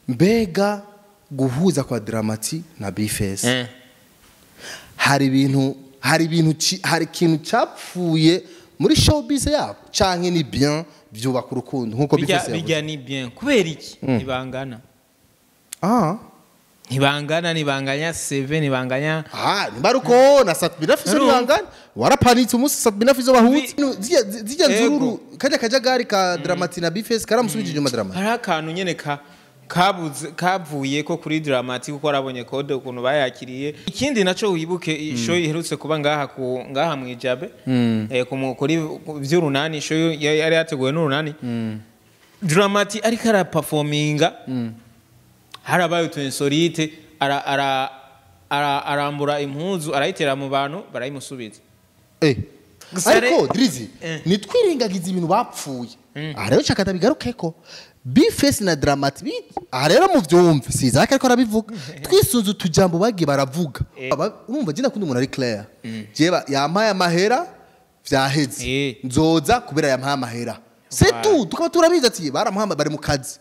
Mbega guhuza kwa Dramati na Bface, hari ibintu, hari ibintu hari ikintu cyapfuye muri showbiz yabo, canke ni bien byubaka urukundo nkuko Bijya Bface yavuze? Bijya ni bien. Kubera iki? Ntibangana. Ntibangana, ntibanganya CV, ntibanganya. Ah, nimba ari uko na Satbina Fizo Urumva? ntibangana. Warapanitse umunsi Satbina Fizo bahutse zirya nzururu, kajya kajagari ka Dramati na Bface karamusubije inyuma Dramati. Hariho akantu nyene ka kabuze kavuye ko kuri Dramati, kuko arabonye code ukuntu bayakiriye. Ikindi naco, wibuke show iherutse kuba ngaha ku ngaha mu Ijabe, kuri vy'urunani, show yari yateguwe n'urunani. Dramati ariko araperforminga, harabaye utu insolite, ara ara ara arambura impuzu, arayitera mu bantu, barayimusubiza. Gusa Ariko Drizzy, nitwirengagiza ibintu bapfuye. Aha rero nshaka ndabigarukeko, Bface na Dramati. Aha rero muvyumve, sizaka ariko arabivuga, twisunze utujambo bagiye baravuga. Urumva je ndakunda umuntu ari clair. Jewe yampaye amahera, vyaheze. Nzoza kubera yampaye amahera, c'est tout. Tukaba turabizi ati baramuhamba, bari mu kazi.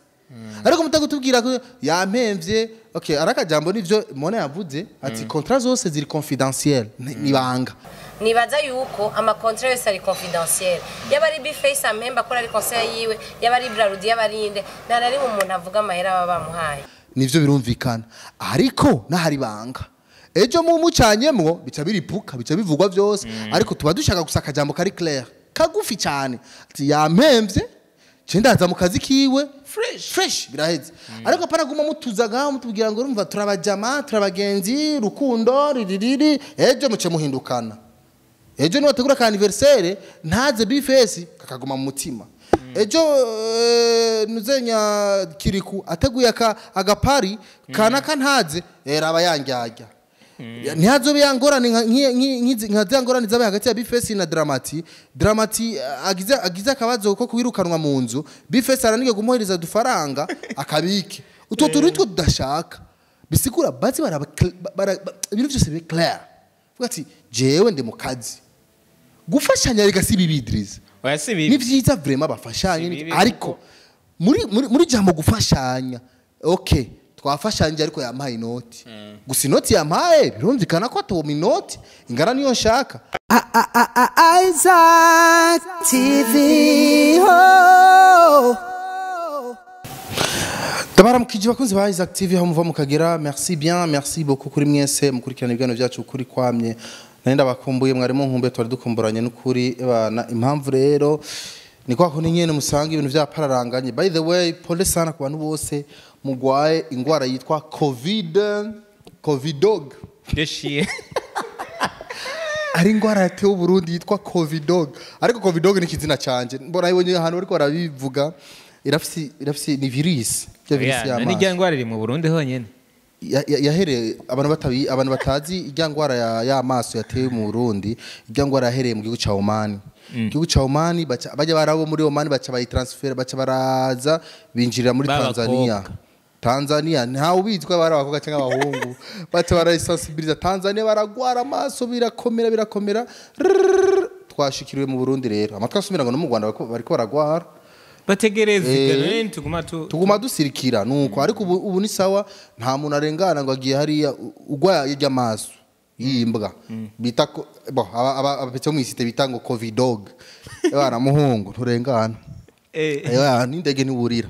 Ariko mutagutubwira ko yampemvye, okay, arakajambo nivyo Mona yavuze ati contrat zose ziri confidentiel, ni ibanga. Nibaza yuko ama contrat yose ari confidentiel, yaba ari Bface ampemba ko ari conseil yiwe, yaba ari Brarudi, yaba ari inde, nta na rimwe umuntu avuga amahera baba bamuhaye. Nivyo birumvikana, ariko nahari ibanga, ejo mu mucanyemwo bica biripuka, bica bivugwa byose. Ariko tuba dushaka gusa akajambo kari clair, kagufi cyane, ati yampemvye, je ndaza mu kazi kiwe. Fresh. Fresh, biraheze. Ariko apana guma mutuza ngaho mutubwira ngo urumva turabajama, turabagenzi, rukundo riririri, ejo muce muhindukana. Ejo niwategura ka anniversaire ntaze Bface, kakaguma mu mutima. Ejo nuzenya Kiriku ateguye aka agapari kanaka ntaze, raba yangyajya, ntihazobe ya ngorane nka za ngorane zabaye hagati ya Bface na Dramati. Dramati agize akabazo ko kwirukanwa mu nzu, Bface aranige kumuhereza dufaranga akabike. Utwo turi two tudashaka bisigura bazi baraba ibintu byose biri clair. Vuga ati jewe ndi mu kazi. Gufashanya rega si bibi, Idris. Oya, si bibi. Ni vyiza vraiment bafashanye. Si bibi. Ariko muri jambo gufashanya, okay, twafashanye, ariko yampaye inoti gusa. Inoti yampaye, birumvikana ko atoma inoti ingana niyo nshaka. Isaac TV. Oh. Ndabaramukije bakunzi ba Isaac TV aho muva mukagera. Merci bien, merci beaucoup kuri mwese mukurikirana ibiganiro byacu kuri kwamye. Nari ndabakumbuye, mwari munkumbuye, twari dukumburanye n'ukuri bana. Impamvu rero ni kwa kundi nyene musanga ibintu vyapararanganye. By the way, pole sana ku bantu bose mugwaye ingwara yitwa Covid, Covidog. Deshiye. Ari ingwara yatewe Burundi yitwa Covidog, ariko Covidog ni kizina canje mbona ibonye ahantu bariko barabivuga. Irafise ni virus ya virus y'amaso. N'irya ngwara iri mu Burundi honyene. Yahereye abantu batabi, abantu batazi irya ngwara y'amaso yatewe mu Burundi, irya ngwara yahereye mu gihugu ca Oman. Igihugu ca Oman, baca bajya barabo muri Oman, baca bayitransfer, baca baraza binjirira muri B'abakobwa. Tanzania. Tanzania ntawe ubizi ko bari abakobwa cyangwa abahungu, baca barayisensibiliza Tanzania, baragwara amaso, birakomera birakomera. Rrrr, twashikiriwe mu Burundi rero. Amatwi asumira ngo no mu Rwanda bariko baragwara. Bategereze rero, tuguma tu Tuguma dusirikira nuko. Ariko ubu ni sawa, nta muntu arengana ngo agiye hariya ugwaye amaso yimbwa bita ko bo abapetse mu isite bita ngo Covidog. Bana muhungu, nturengana. N'indege ntiwurira.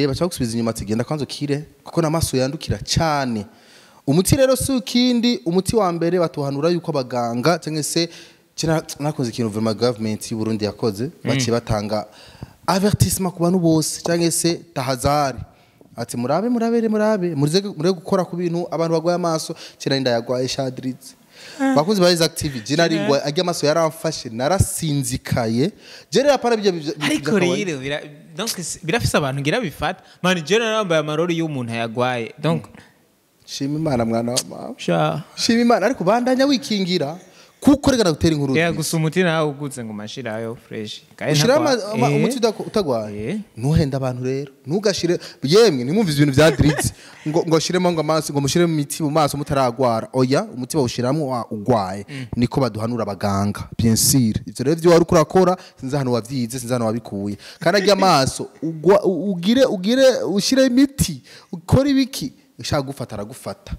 Baca gusubiza inyuma ati genda kwanza ukire, kuko n'amaso yandukira cyane. Umuti rero si ukindi. Umuti wa mbere batuhanura yuko abaganga cyangwa se nakoze ikintu vraiment government y'u Burundi yakoze, baciye batanga avertissement ku bantu bose cyangwa se tahazari, ati murabe, murabere, murabe, mureke gukora ku bintu abantu bagwaye amaso. Kera ndayagwaye shadritse, bakunzi ba Isaac TV, je nari ngwaye ajya amaso, yaramfashe, narasinzikaye. Je rero apara bijya Ariko rero donc birafise abantu ngira bifata man. Je narambaye amarori y'umuntu yagwaye, donc Shima Imana, mwana wa mama. Sha. Shima Imana, ariko bandanya wikingira. Kuko reka gutera inkuru. Ya gusa umuti nawe uguze ngo mashirayo fresh. Ushira umuti utagwaye. Ntuhenda abantu rero. Ntugashire yemwe ntimwumvize ibintu vya Drizzy ngo shiremo ngo amaso ngo mushire mu miti mu maso mutaragwara. Oya, umuti bawushiramwo ugwaye. Niko baduhanura abaganga. Bien sûr. Ivyo rero byo wari kurakora sinzi hano wavyize, sinzi hano wabikuye. Kandi ajya amaso ugire ushire imiti, ukora ibiki ushaka gufata aragufata.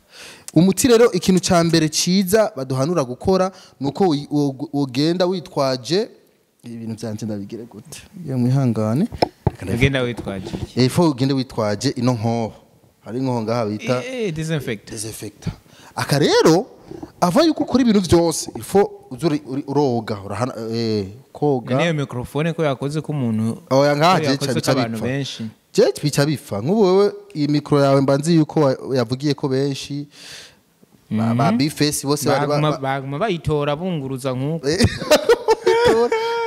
Umuti rero ikintu ca mbere ciza baduhanura gukora nuko ugenda witwaje ibintu byanje ndabigire gute. Iyo mwihangane ugenda witwaje iki? Ifo ugende witwaje ino nkoho. Hari inkoho ngaha bita disinfector. Aka rero ava yuko ukora ibintu byose ifo uzuri uroga urahana koga. Niyo microphone ko yakoze ko umuntu oya ngaje cyane benshi. Je bica bifa nk'ubu wewe iyi micro yawe mbanzi yuko yavugiye ko benshi ba Bface bose bari baguma bayitora bunguruza nkuko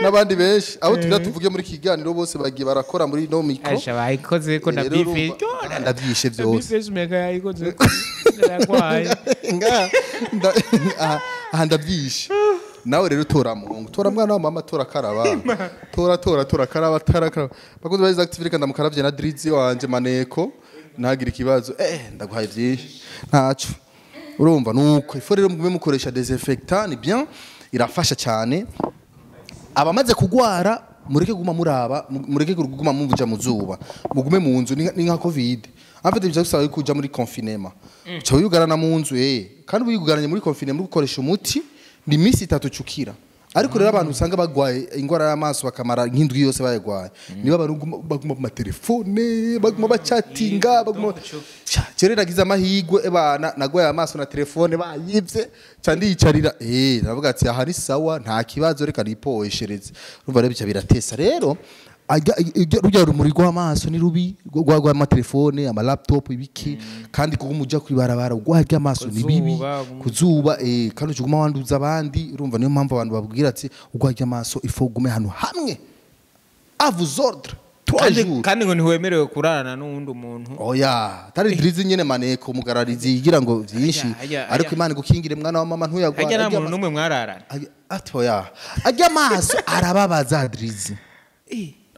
nabandi benshi abo tugira tuvuge muri kiganiro bose bagiye barakora muri no micro asha bayikoze ko na Bface ndabyishe byose Bface mega yayikoze ndakwaye nga aha ndabyishe nawe rero tora muhungu tora mwana wa mama tora karaba tora tora tora karaba tora karaba bakunze bayiza active kandi mukaravye na Drizzy wanje maneko ntagira ikibazo ndaguhaye byinshi ntaco urumva nuko ifo rero mugume mukoresha desinfectant ni bien irafasha cyane abamaze kugwara mureke guma muraba mureke kuguma muvuja muzuba mugume mu nzu ni nka covid afite ibyo bisaba kuja muri confinement uca wiyugarana mu nzu kandi wiyugaranye muri confinement gukoresha umuti ni misi itatu cukira ariko rero abantu usanga bagwaye ingwara y'amaso bakamara nk'indwi yose bayagwaye niba abantu baguma mu telefone baguma bachatinga baguma cyo rero nagize amahigwe bana nagwaye amaso na telefone bayivye candiyicarira navuga ati aha ni sawa nta kibazo reka nipoeshereze urumva rero bica biratesa rero rujya rumuri rw'amaso ni rubi rwa amatelefone ama laptop ibiki kandi kuko muja kwibarabara rwa amaso ni bibi kuzuba kandi uguma wanduza abandi urumva niyo mpamvu abantu babwira ati urwa amaso ifo gume hano hamwe à vous ordres trois jours kandi ngo ntiwemerewe kurarana n'uwundi muntu oya tari Drizzy nyene maneko mugararizi yigira ngo byinshi ariko Imana igukingire mwana wa mama ntuyagwara ajya nta muntu n'umwe mwararana atoya ajya amaso arababaza Drizzy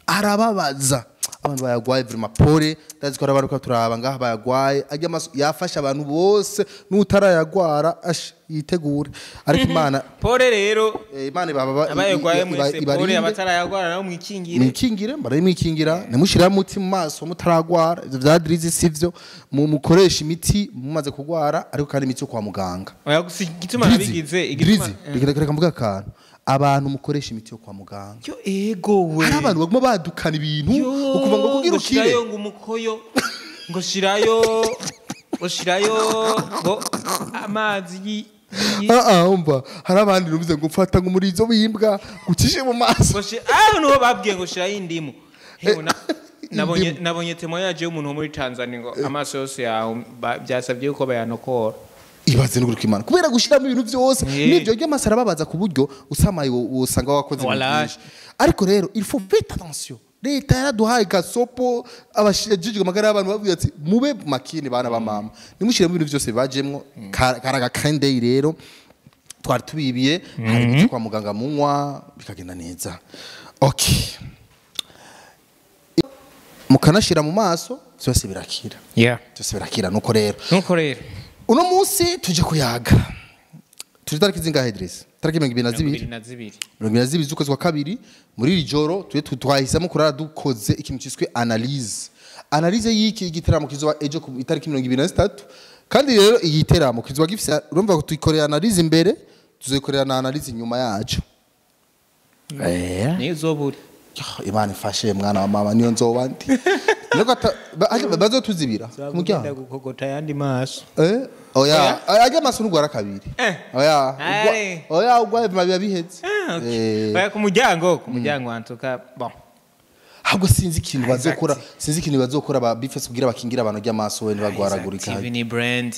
arababaza abantu bayagwaye vraiment pore ndazi ko arabaruka turaba ngaha bayagwaye ajya amaso yafasha abantu bose n'utarayagwara yitegure ariko Imana pore rero Imana ibaba abayagwaye mwese pore abatarayagwara nabo mwikingire mwikingire mbare mwikingira nimushira muti mu maso mutaragwara ivyo vya Drizzy sivyo mukoresha imiti mumaze kugwara ariko kandi imiti yo kwa muganga oya gusa igituma nabigize igituma reka mvuga akantu abantu mukoresha imiti yo kwa muganga yo ego we hari abantu baguma badukana ibintu ukuva ngo kugira ukire ngo umukoyo ngo shirayo ngo amazi umva hari abandi numvise ngo mfata ngo umurizo w'imbwa gucishe mu maso nuwo babwiye ngo shirayo indimu nabonye temo yaje y'umuntu wo muri Tanzania ngo amaso yose yawe byasabye yuko bayanokora ibaze n'uguruka Imana kubera gushiramo ibintu byose nibyo ry'amaso arababaza ku buryo usamaye usanga wakoze byinshi ariko rero il faut faire attention leta yaraduhaye gasopo abashijijwe amagara y'abantu babwiye ati mube makini bana ba mama nimushiremo ibintu byose bajemwo karaga kandey rero twari tubibiye hari imiti kwa muganga munywa bikagenda neza okay mukanashira mu maso byose birakira byose birakira nuko rero uno munsi tuje kuyaga turi tariki zingahe Idris tariki 22 22 z'ukwezi kwa kabiri muri iri joro tuje twahisemo kurara dukoze ikintu cyiswe analyse y'iki igiteramo kizoba ejo ku itariki 23 kandi rero igiteramo kizoba gifise urumva ko tuyikorera analyse imbere tuzoyikorera na analyse inyuma yacu niyo zoburi Imana ifashe mwana wa mama niyo nzoba ndi nuko bazotuzibira kumujyana ndagukogota yandi maso oya ajya maso n'ugwara kabiri oya oya ugwaye biba bihetse oya kumujyango antuka bon ahubwo sinzi ikintu bazokora ba Bface kugira bakingira abantu ry'amaso we ntibagwaragurika TV ni brand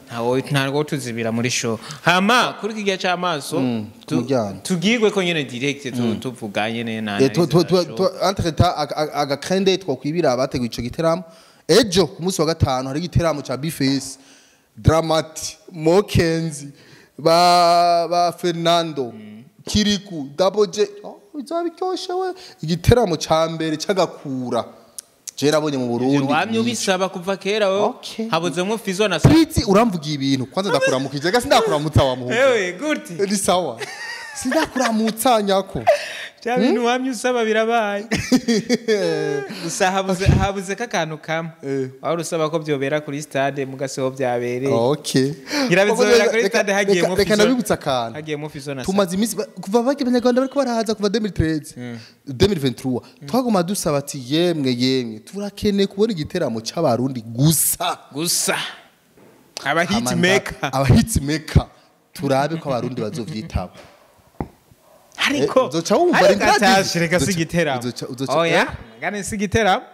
ntawo tuzibira muri show hama kuri kijya cy'amaso tugirwe ko nyene direct tuvuganye ne na entre temps aga crende twakwibira abateguye ico giteramo ejo ku munsi wa gatanu hari igiteramo ca Bface Dramati Mokenzi Ba Fernando Kiriku, Double J. Oh, bizaba biryoshe we. Igiteramo ca mbere c'agakura je nabonye mu Burundi. Wamye ubisaba kuva kera wowe. Okay. Habuzemo Fizo na Pritzi, uramvugiye ibintu. Kwanza ndakuramukije gasi, ndakuramutsa wa muhungu. Ewe gute? Ni sawa, sindakuramutsa nyako. Bya bintu wamye usaba birabaye, gusa habuze k'akantu kamwe. Wari usaba ko byobera kuri stade, mugaseho byabereye. Okay. Ngira bizobera kuri stade hagiyemo Reka Fizo. ndabibutsa akantu. Hagiyemo Fizo na Tumaze iminsi kuva bajya abanyarwanda bariko barahaza kuva 2013, 2023, twaguma dusaba ati: "Yemwe yemwe, turakeneye kubona igiteramo c'abarundi gusa." Gusa aba hit maker. Aba hit maker, turabe ko abarundi bazovyitaba. Ariko Uzoca wumva ariko rindira atashe, reka si igiteramo. Oya, ngane si igiteramo.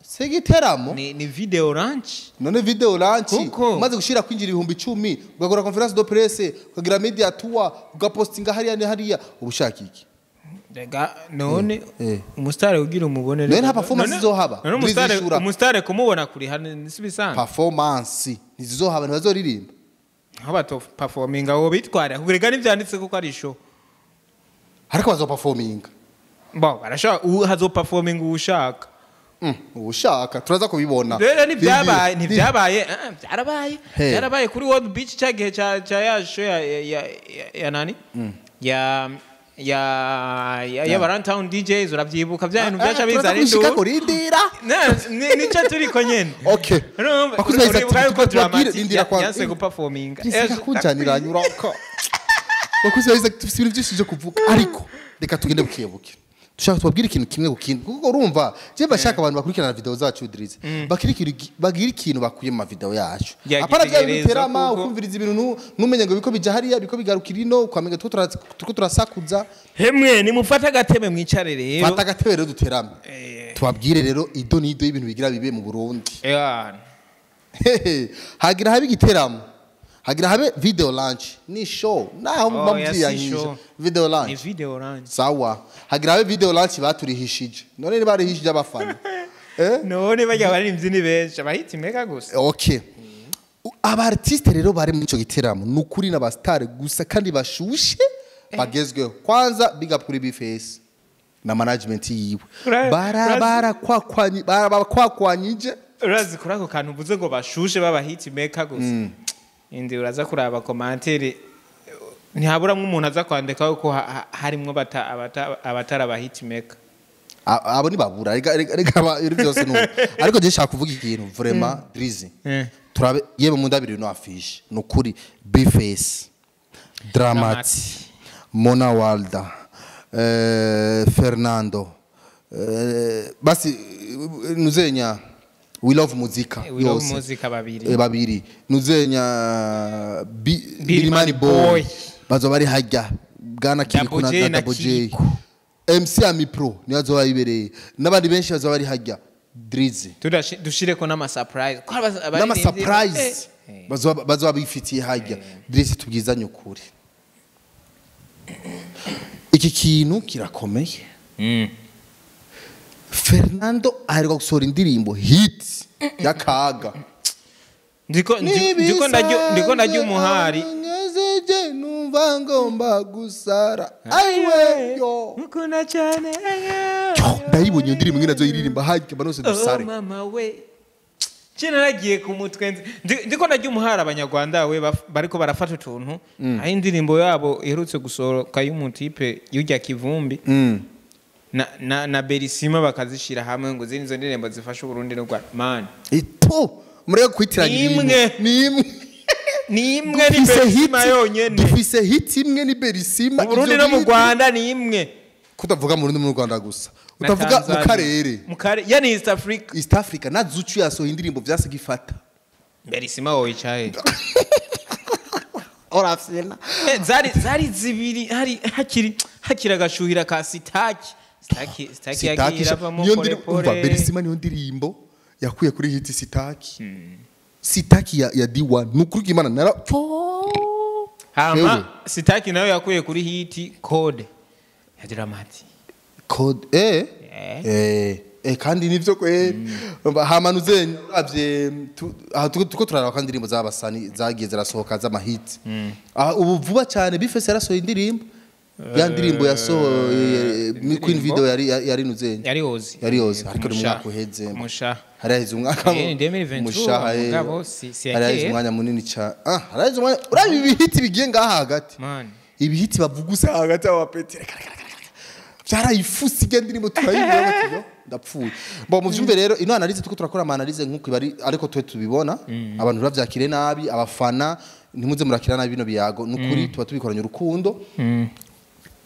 Si igiteramo. Ni video launch. None video launch umaze gushira kwinjira 10,000, ugakora conférence de presse, ukagira media tour, ugapostinga hariya ni hariya, uba ushaka iki? Rega none Eh. umusitari ugira umubone. None nta performance izohaba? None umusitari Ntizishura. umusitari kumubona kuri hano si bisanzwe. Performance ntizizohaba, ntibazoririmba. Aho bato performinga wo bitwara rega ntibyanditse kuko ari show. Ariko bazoperforminga. Bo barashaka hazo performinga ushaka. Ushaka turaza kubibona. Rero ntibyabaye, ntibyabaye, byarabaye. Hey. Byarabaye kuri World Beach cya gihe cya ya show ya nani ya ya Runtown DJs, urabyibuka bya bintu byaca bizana Turaza induru. Rindira. Nicyo turiko nyene. Okay. Urumva, Bakuze bahise uribuka ati, yuko tubabwire, Dramati rindira kwa yanse guperforminga. Rindira kunjanira nyuraka. Bakuze bahise dufise ibintu byinshi byo kuvuga, ariko reka tugende buke buke. Dushaka tubabwire ikintu kimwe ku kindi, kuko urumva je bashaka abantu bakurikirana video zacu, Idris, bagira ikintu, bagira ikintu bakuye mu video yacu. Ya Apana bya bintu gitegerezo, biterama kuko ukumviriza ibintu ntumenye ngo biko bija hariya, biko bigarukira ino, ukamenga turiko turasakuza. Hemwe nimufate agatebe mwicare rero. Fata agatebe rero duterame. Tubabwire rero ido n'ido y'ibintu bigira bibe mu Burundi. Ewana. Hehe, hagira habe igiteramo, hagira habe video launch, ni show naho. Oh, ya si mubyiyangisha show. Video Ni launch. video launch. Sawa, hagira habe video launch baturihishije. None nibarihishije abafana, eh? None bajya baririmbyi ni benshi, abahita imeka gusa. Okay, aba artiste rero bari muri ico giteramo ni ukuri n'aba star gusa kandi bashushe bagezweho. Kwanza big up kuri Bface na management yiwe. Bara bara kwakwanyi bara bakwakwanyije. Urazi kuri ako kantu uvuze ngo bashushe baba hit maker gusa, indi uraza kuraba commentaire, ntihaburamwo umuntu aza kwandika yuko harimwo abatari aba hit maker. Abo ntibabura, reka ibintu byose nubu. Ariko je nshaka kuvuga ikintu vraiment, Drizzy. Turabe yewe mu ndabiri no affiche, ni ukuri Bface, Dramati, Mona Walda, Fernando, basi nuzenya We Love Muzika. We Love Yose. Muzika babiri. Babiri nuzenya Birimani Boy, Boy. bazoba bari hajya bwana Kiriku Double J na na Double J. Kiriku. MC Amipro niyo azoba yibereye n'abandi benshi bazoba bari hajya, Drizzy. Dushireko n'ama surprise. Ko abaririmbyi N'ama surprise bazoba bifitiye hajya. Drizzy, tubwizanye ukuri, iki kintu kirakomeye. Fernando aheruka gusohora indirimbo hit y'akaga. Ndiko ndarya umuhari. Nyezeje numva ngomba gusara, aiwe yo. Mukunda cyane. Yo, ndayibonye iyo ndirimbo ingene azoyiririmba hajya banose Oh, dusare. Mama we, je naragiye ku mutwe ndiko ndarya umuhari. Abanyarwanda we bariko barafata utuntu aho indirimbo yabo iherutse gusohoka y'umutipe yurya Kivumbi na Berisima bakazishira hamwe ngo zini izo ndirimbo zifasha Uburundi n'u Rwanda, man. Ito mureke kwitiranya ibintu. Imwe. Ni imwe. Ni imwe, ni Dufise Berisima yonyene. Dufise hit imwe, ni Berisima. Mu Burundi Ivyo no mu bindi Rwanda ni imwe. Kutavuga mu Burundi mu Rwanda gusa, Na utavuga mu Tanzania. karere. Mu karere, yani East Africa. East Africa na Zuchu yasohoye indirimbo vyase gifata. Berisima woyicaye. Orafyena. Zari zibiri, hari hakiri agashuhira ka Sitaki. Sitaki yagiye iravamo Niyo pole ndirimbo, umva, pole. Berisima niyo ndirimbo yakuye kuri hit Sitaki. Sitaki ya D1, nukuri Imana nara Hama Ewe. Sitaki nayo yakuye kuri hit Code ya Dramati. Code. Kandi nivyo kweri. Hamanuze uravye aha tuko turaraba kandi indirimbo z'abasani zagiye zirasohoka z'amahit. Aha ubu vuba cyane Bface yarasohoye indirimbo. Ya ndirimbo yasohoye Queen Video yari nuzenye. Yari ozi. Yari ozi ariko ni umwaka uheze. Musha. Haraheze umwaka. 2023 mugabo si haraheze umwanya munini cyane. Haraheze umwanya. Urabi ibihiti bigiye ngaha hagati. Man. Ibihiti bavuguse hagati aba peti. Byarayifuse igenda irimo turayibona tuyo ndapfuye. Bo muvyumve rero ino analyse tuko turakora ama analyse nkuko ibari ariko twe tubibona abantu bavyakire nabi abafana ntimuze murakira nabi bino biyago nukuri tuba tubikoranye urukundo.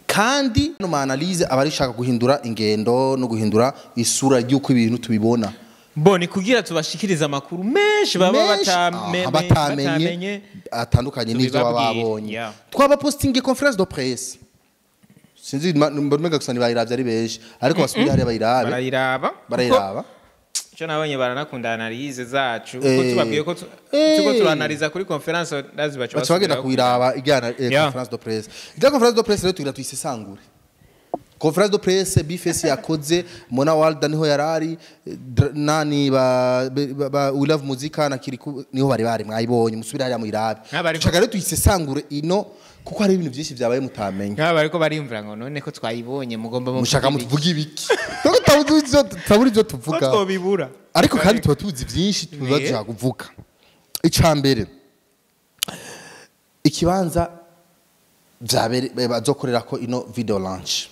Kandi no ma analyse abarishaka guhindura ingendo no guhindura isura y'uko ibintu tubibona. Bo ni kugira tubashikiriza amakuru menshi baba batamenye atandukanye n'ivyo bababonye. Twaba posting conference de presse. Sinzi mboneka gusa ni bayiravye ari benshi ariko basubira hari bayirabe barayiraba cyo nabonye baranakunda analyse zacu kuko tubabwiye ko tuko turanaliza kuri conference ndazi bacu bagenda kuyiraba ijyana conference de presse. Ijya conference de presse rero tugira tuyisesangure. Conference de presse Bface yakoze Mona Walda niho yarari nani ba We Love Muzika na Kiriku niho bari mwayibonye musubira hari muyirabe. Tushaka rero tuyisesangure ino kuko hari ibintu byinshi byabaye mutamenye. Nkaba ariko barimvira ngo none ko twayibonye mugomba mushaka mutuvuga ibiki. Tuko taburi ibyo tuvuga. Twobibura. Ariko kandi tuba tuzi byinshi tuba dushaka kuvuga. Icambere ikibanza byabere bazokorera ko ino video launch.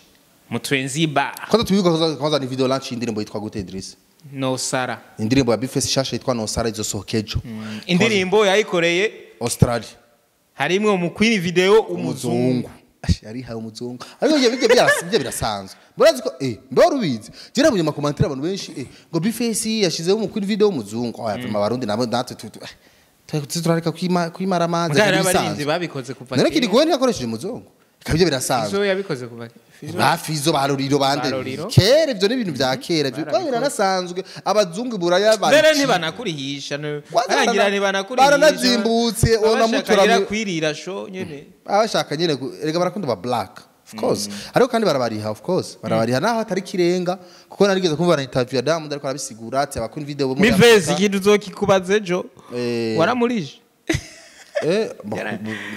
Mutwenzi bar. Kwanza tubivuga kwanza ni video launch indirimbo yitwa gute Idris? No Sara. Indirimbo ya Bface shasha yitwa No Sara izosohokejo. Indirimbo yayikoreye Australia. Harimwe mu Queen video umuzungu. Yari haye umuzungu. Ariko ibyo birasanzwe. Murazi ko mbe rubizi. Jira mu makomantire abantu benshi ngo Bface yashizeho mu Queen video umuzungu. Oya pema barundi nabo natwe turareka kwimara amazi. Abarinzi babikoze kuva. None kiri gowe ntiyakoresheje umuzungu. Kabyo birasanzwe. Izo yabikoze kuva. Bafizo baruriro bande. Kera ivyo n'ibintu bya kera byo biranasanzwe abazungu buraya bari. Mbere ntibanakurihisha. Barangira ntibanakurihisha. Baranazimbutse ona mutura kwirira show nyene. Abashaka nyene erega barakunda ba black. Of course. Ariko kandi barabariha of course. Barabariha naho atari kirenga kuko narigeze kumva na interview ya Diamond ariko arabisigura ati abakunda video bo muri Bface ikintu uzokikubaze ejo. Waramurije.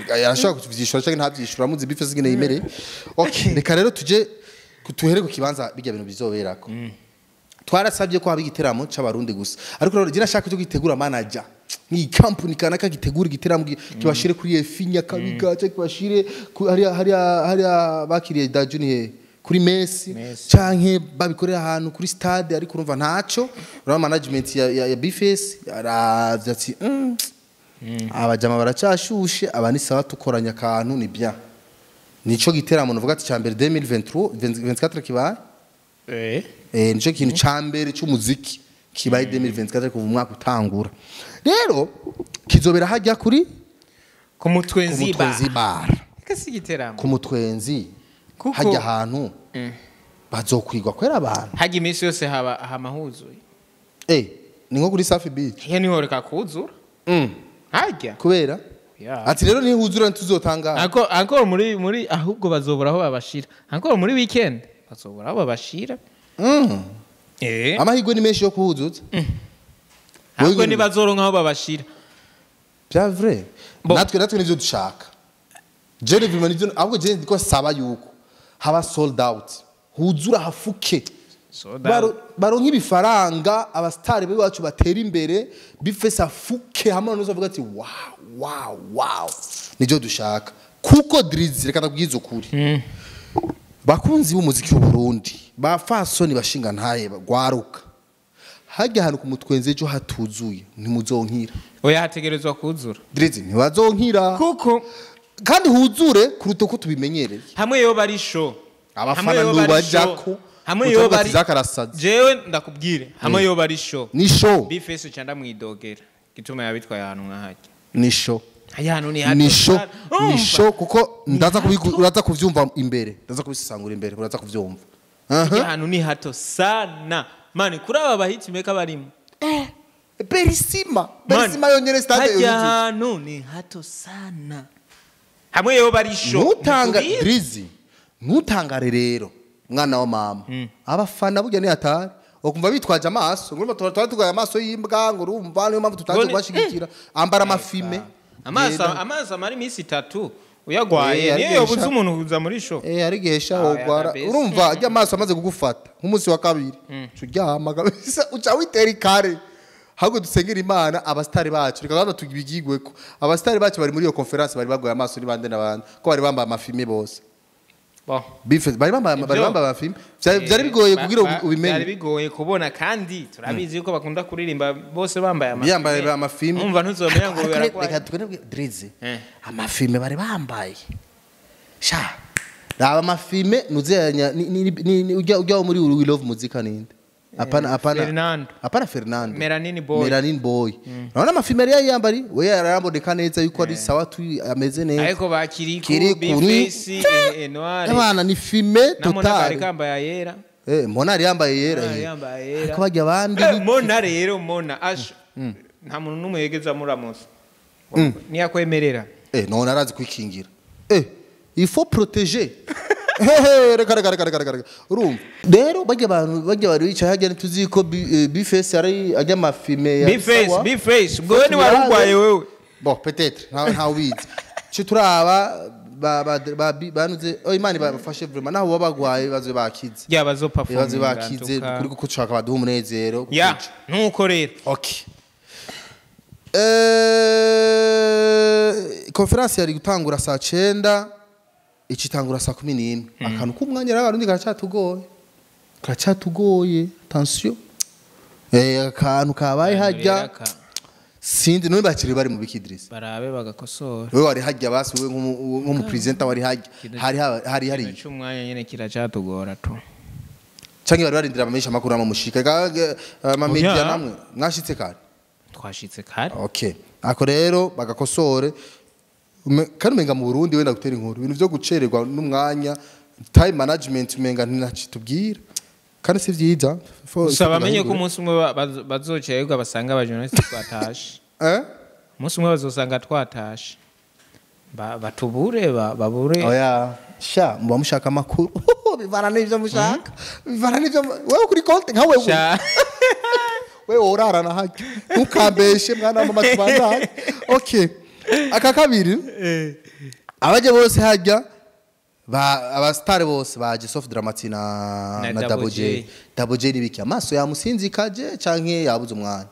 Yarashaka kuvyishura cyangwa ntavyishura muzi Bface ngene yimere. Okay, reka rero tuje tuhere ku kibanza bijya bintu bizoberako. Twarasabye ko haba igiteramo c'abarundi gusa. Ariko rero je nashaka cyo gitegura manager. Ni company kanaka gitegura igiteramo kibashire kuri Efinya Kabiga cyangwa kibashire hariya bakiriye da Junior kuri Messi canke babikorera ahantu kuri stade ariko urumva ntaco. Urabona management ya Bface yaravye ati abajama baracashushe abani sawa tukoranya akantu ni bien. Nico giteramo nuvuga ati cyambere 2023 24 kibaye nico kintu cyambere cy'umuziki kibaye 2024 kuva umwaka utangura. Rero kizobera hajya kuri ku Mutwenzi bar. Kasi giteramo ku Mutwenzi hajya ahantu bazokwigwa kwera abantu. Hajya iminsi yose haba hamahuzuye. Ni nko kuri Safi Beach. He niho reka kuzura. Hajya kubera ati rero ni huzura ntuzotanga anko muri ahubwo bazobora aho babashira anko muri weekend bazobora aho babashira. Amahirwe ni menshi yo kuhuzuza. Ahubwo ni bazoronka aho babashira bya vrai. Natwe nivyo dushaka. Je ne nivyo ahubwo je ndiko saba yuko haba sold out huzura hafuke baronka ibifaranga abastari bacu batera imbere Bface afuke hamwe n'uzavuga ati wow wow wow nivyo dushaka. Kuko Drizzy reka ndabwiza ukuri bakunzi b'umuziki w'u Burundi ba fasoni bashinga ntaye gwaruka hajya hano ku Mutwenzi ejo hatuzuye ntimuzonkira. Oya hategerezwa kuzura Drizzy ntibazonkira kuko kandi huzure kuruta uko tubimenyereye. Hamwe yo bari show abafana n'ubajako hamwe yo bari jewe ndakubwire hamwe yo bari show ni show Bface cyanda mwidogera gituma yabitwaye ahantu nkahajya ni show ahantu ni hato ni show ni show kuko ndaza uraza kuvyumva imbere ndaza kubisangura imbere uraza kuvyumva. Ahantu ni hato sana mani kuri aba bahiti meka barimo Berisima Berisima yonyene stade yuzuye. Ahantu ni hato sana hamwe yo bari show nutanga Drizzy ntutangare rero mwana wa mama abafana burya ni atari Ukumva bitwaje amaso, ngo urumva twari tugaye amaso y'imbwa, ngo urumva niyo mpamvu tutaje kubashigikira. Ambara amafime. Amaso amara iminsi 3 uyagwaye niyo yobuza umuntu kuza muri show. Ari gehesha ogwara. Urumva ajya amaso amaze kugufata nk'umunsi wa kabiri uryama kabisa uca witera ikare. Ahubwo dusengera Imana abastari bacu reka kandi tubigigweko. Abastari bacu bari muri iyo conference bari bagwaye amaso ni bande n'abandi ko bari bambaye amafime bose. Bife bari bambaye amafime. Byari bigoye kugira ubimenye. Byari bigoye kubona kandi turabizi yuko bakunda kuririmba bose bambaye amafime. Bambaye amafime. Umva ntuzomenya ngo baragwaye. Reka twebwe Drize. Amafime bari bambaye. Sha. Raba amafime nuzenya ni ujya muri We Love Muzika ninde? Apana Fernando. Apana Fernando. Melanin Boy. Naona amafime yari yambari we yaramboneka neza yuko ari sawa tu ameze neza. Ariko bakiri ku Bface Enoir. Abana ni fime total. Mona ari kambaye yera. Mona ari yambaye yera. Ariko bajya abandi. Mona rero Mona ash. Nta muntu numwe yegeza muramutse. Niyakwemerera. None arazi kwikingira. Il faut protéger. Reka. Urumva rero bajya abantu bajya bari bicaye hajya tuzi ko Bface ari ajya amafime ya Bface ubwo ni warugwaye wewe. Bon peut-être nta ubizi. Cyo turaba banuze Imana bafashe vraiment naho babagwaye bazo bakize. Ya bazo perform. Bazo bakize kuri kuko ushaka baduha umunezero. Ya nuko rero. Okay. Conference yari gutangura saa 9 icitangura saa 11. Akantu k'umwanya rero abarundi karacatugoye tension. Akantu kabaye hajya sindi none bakiri bari mu bikidrisi barabe bagakosora. Wewe wari hajya basi wewe nk'umu presenter wari hajya hari cy'umwanya nyene kiracatugora tu. Canke bari barindira abamenyesha amakuru amamushika ama media namwe mwashitse kare. Twashitse kare. Okay. Ako rero bagakosore. Kandi umenga mu Burundi wenda gutera inkuru ibintu byo gucererwa n'umwanya time management umenga ntinacitubwira kandi si vyiza. Gusa bamenye ko umunsi umwe bazocererwa basanga aba journalist twatashe. Umunsi umwe bazosanga twatashe batubure babure. Oya sha muba mushaka amakuru bivana n'ivyo mushaka bivana n'ivyo wewe kuri konti nka wewe wewe urarana haki ntukambeshe mwana wa mama tubandanye. Okay. Aka kabiri abaje bose hajya abastari bose baje Soft Dramati na Double J. Double J nibiki amaso yamusinzikaje canke yabuze umwanya.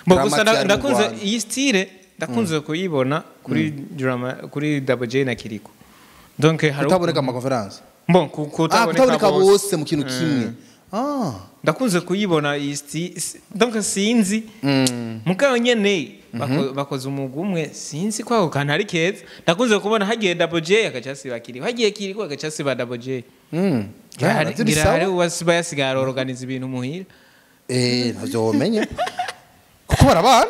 Bo gusa ndakunze iyi style ndakunze kuyibona kuri drama kuri Double J na Kiriko. Donc hari kutaboneka ama conference. Bon kutaboneka bose mu kintu kimwe. Ndakunze kuyibona iyi style donc sinzi mugabo nyene bakoze umugumwe sinzi kwako kantu ari keza. Ndakunze kubona hagiye Double J akacasiba Kiriko, hagiye Kiriko akacasiba Double J. Ngira hari uwasiba yasigara organize ibintu muhira. Ntavyo womenye kuko barabana.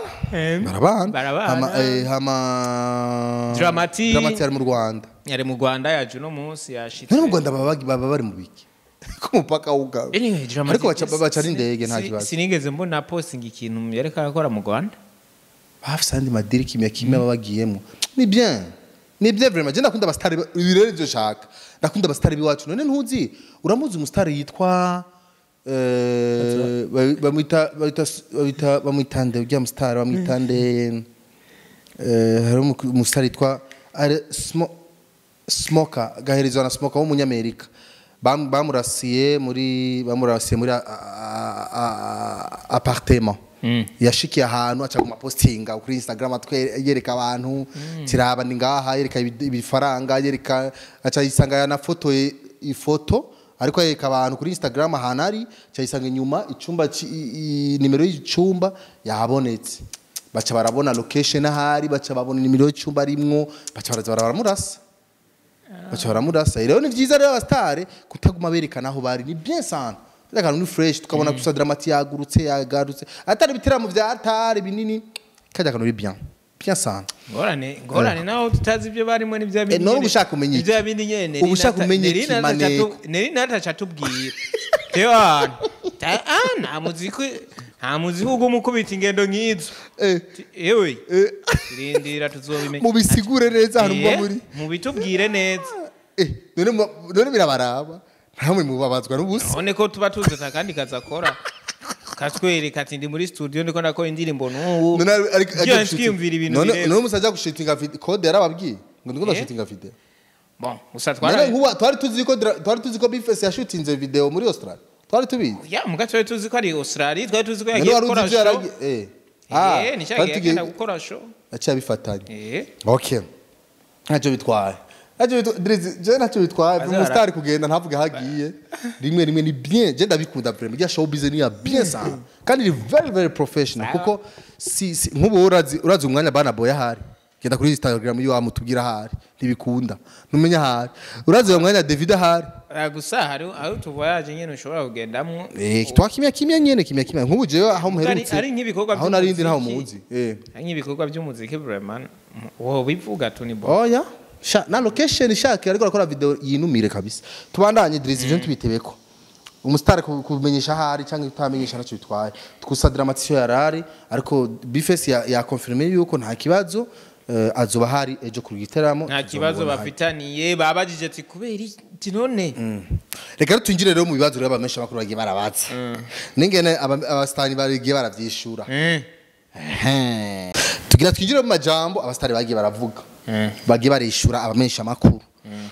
Hama Dramati ari mu Rwanda. Yari mu Rwanda yaje no munsi yashitse. None mu Rwanda baba bari mu biki? Ku mupaka wugawe. Ariko baca n'indege nta kibazo. Sinigeze mbona posting ikintu yareka akora mu Rwanda. Bafise andi madiri kimya kimwe babagiyemo. Ni bien. Ni bien vraiment. Je ndakunda abastari ibirere byo shaka. Ndakunda abastari biwacu. None ntuzi uramuzi umustari yitwa bamwita ujya mustari bamwitande hari umustari yitwa Smoker gaherezwa na Smoker w'umunyamerika. Bamurasiye muri appartement. Yashikiye ahantu aca kuma postinga kuri Instagram yereka abantu tiraba ni ngaha yereka ibifaranga yereka aca yisanga yanafotoye ifoto ariko yereka abantu kuri Instagram ahantu ari aca yisanga inyuma icumba nimero y'icumba yahabonetse baca barabona location ahari baca babona nimero y'icumba arimwo baca baraza baramurasa baca baramurasa. Rero ni vyiza rero abastare kutaguma berekana aho bari ni bien sana. Reka ni fresh tukabona gusa Dramati yagurutse yagarutse atari bitiramo vya atari binini kajya kanuri bien bien sana. Ngorane naho tutazi ibyo barimo n'ibya bindi. None ubushaka kumenya iki? Ibya bindi nyene. Ubushaka kumenya iki maneko? Neri natacatubwira. Tewa. Nta muziki ugumukubita ingendo nkizo. Ewe. Irindira tuzobimenya. Mubisigure neza hano muba muri. Mubitubwire neza. None birabaraba. Ntamwe mubabazwa n'ubusa. None ko tuba tuzi atakandi kazi akora, katwereka ati ndi muri studio ndiko ndakora indirimbo n'ubu. None ariko Ibyo twiyumvira ibintu none birebire. none musaja gushitinga video, code yarababwiye ngo ndiko ndashitinga video. Bon, gusa None twara nkuba twari tuzi ko Bface yashutinze video muri Australia. Twari tubizi. Ya muga twari tuzi ko ari Australia, twari tuzi ko None yagiye wari uzi gukora ivyo show. yaragiye Ni twari cyagiye agenda gukora show. Yaciye abifatanya. Okay. Ntacyo bitwaye. Ntacyo bitwaye. Drizzy, je ntacyo bitwaye. Baze Umustar kugenda ntavuge hagiye. Rimwe rimwe ni bien. Je ndabikunda vraiment. Irya showbiz ni ya bien sana. Kandi ni very very professional kuko si nkubu urazi umwanya bana boy ahari. Genda kuri Instagram iyo wamutubwira ahari. Ntibikunda. Numenya ahari. Urazi uwo mwanya David ahari. Gusa hari aho tuvoyage nyene ushobora kugendamwo. Twa kimya kimya nyene kimya kimya. Nkubu jewe aho muherutse. Ari nk'ibikorwa aho narindi ntaho by'umuziki. muzi. Ari nk'ibikorwa by'umuziki vraiment wowe bivuga tu ni bon. Oya. Sha na location shaka ariko arakora video yinumire kabisa. Tubandanye Drizzy je ntubitebeko. Umustar kumenyesha ahari cyangwa utamenyesha ntacyo bitwaye. Twusa Dramatisio yarari ariko Bface ya confirme yuko nta kibazo azoba hari ejo ku giteramo. Nta kibazo tuzomubona hari. bafitaniye, babajije ati kubera iki none. Reka rero twinjire rero mu bibazo rero abamesha makuru bagiye barabatsa. Ningene abastani bagiye baravyishura. Tugira twinjire mu majambo abastari bagiye baravuga. Bagiye barishura abamesha makuru.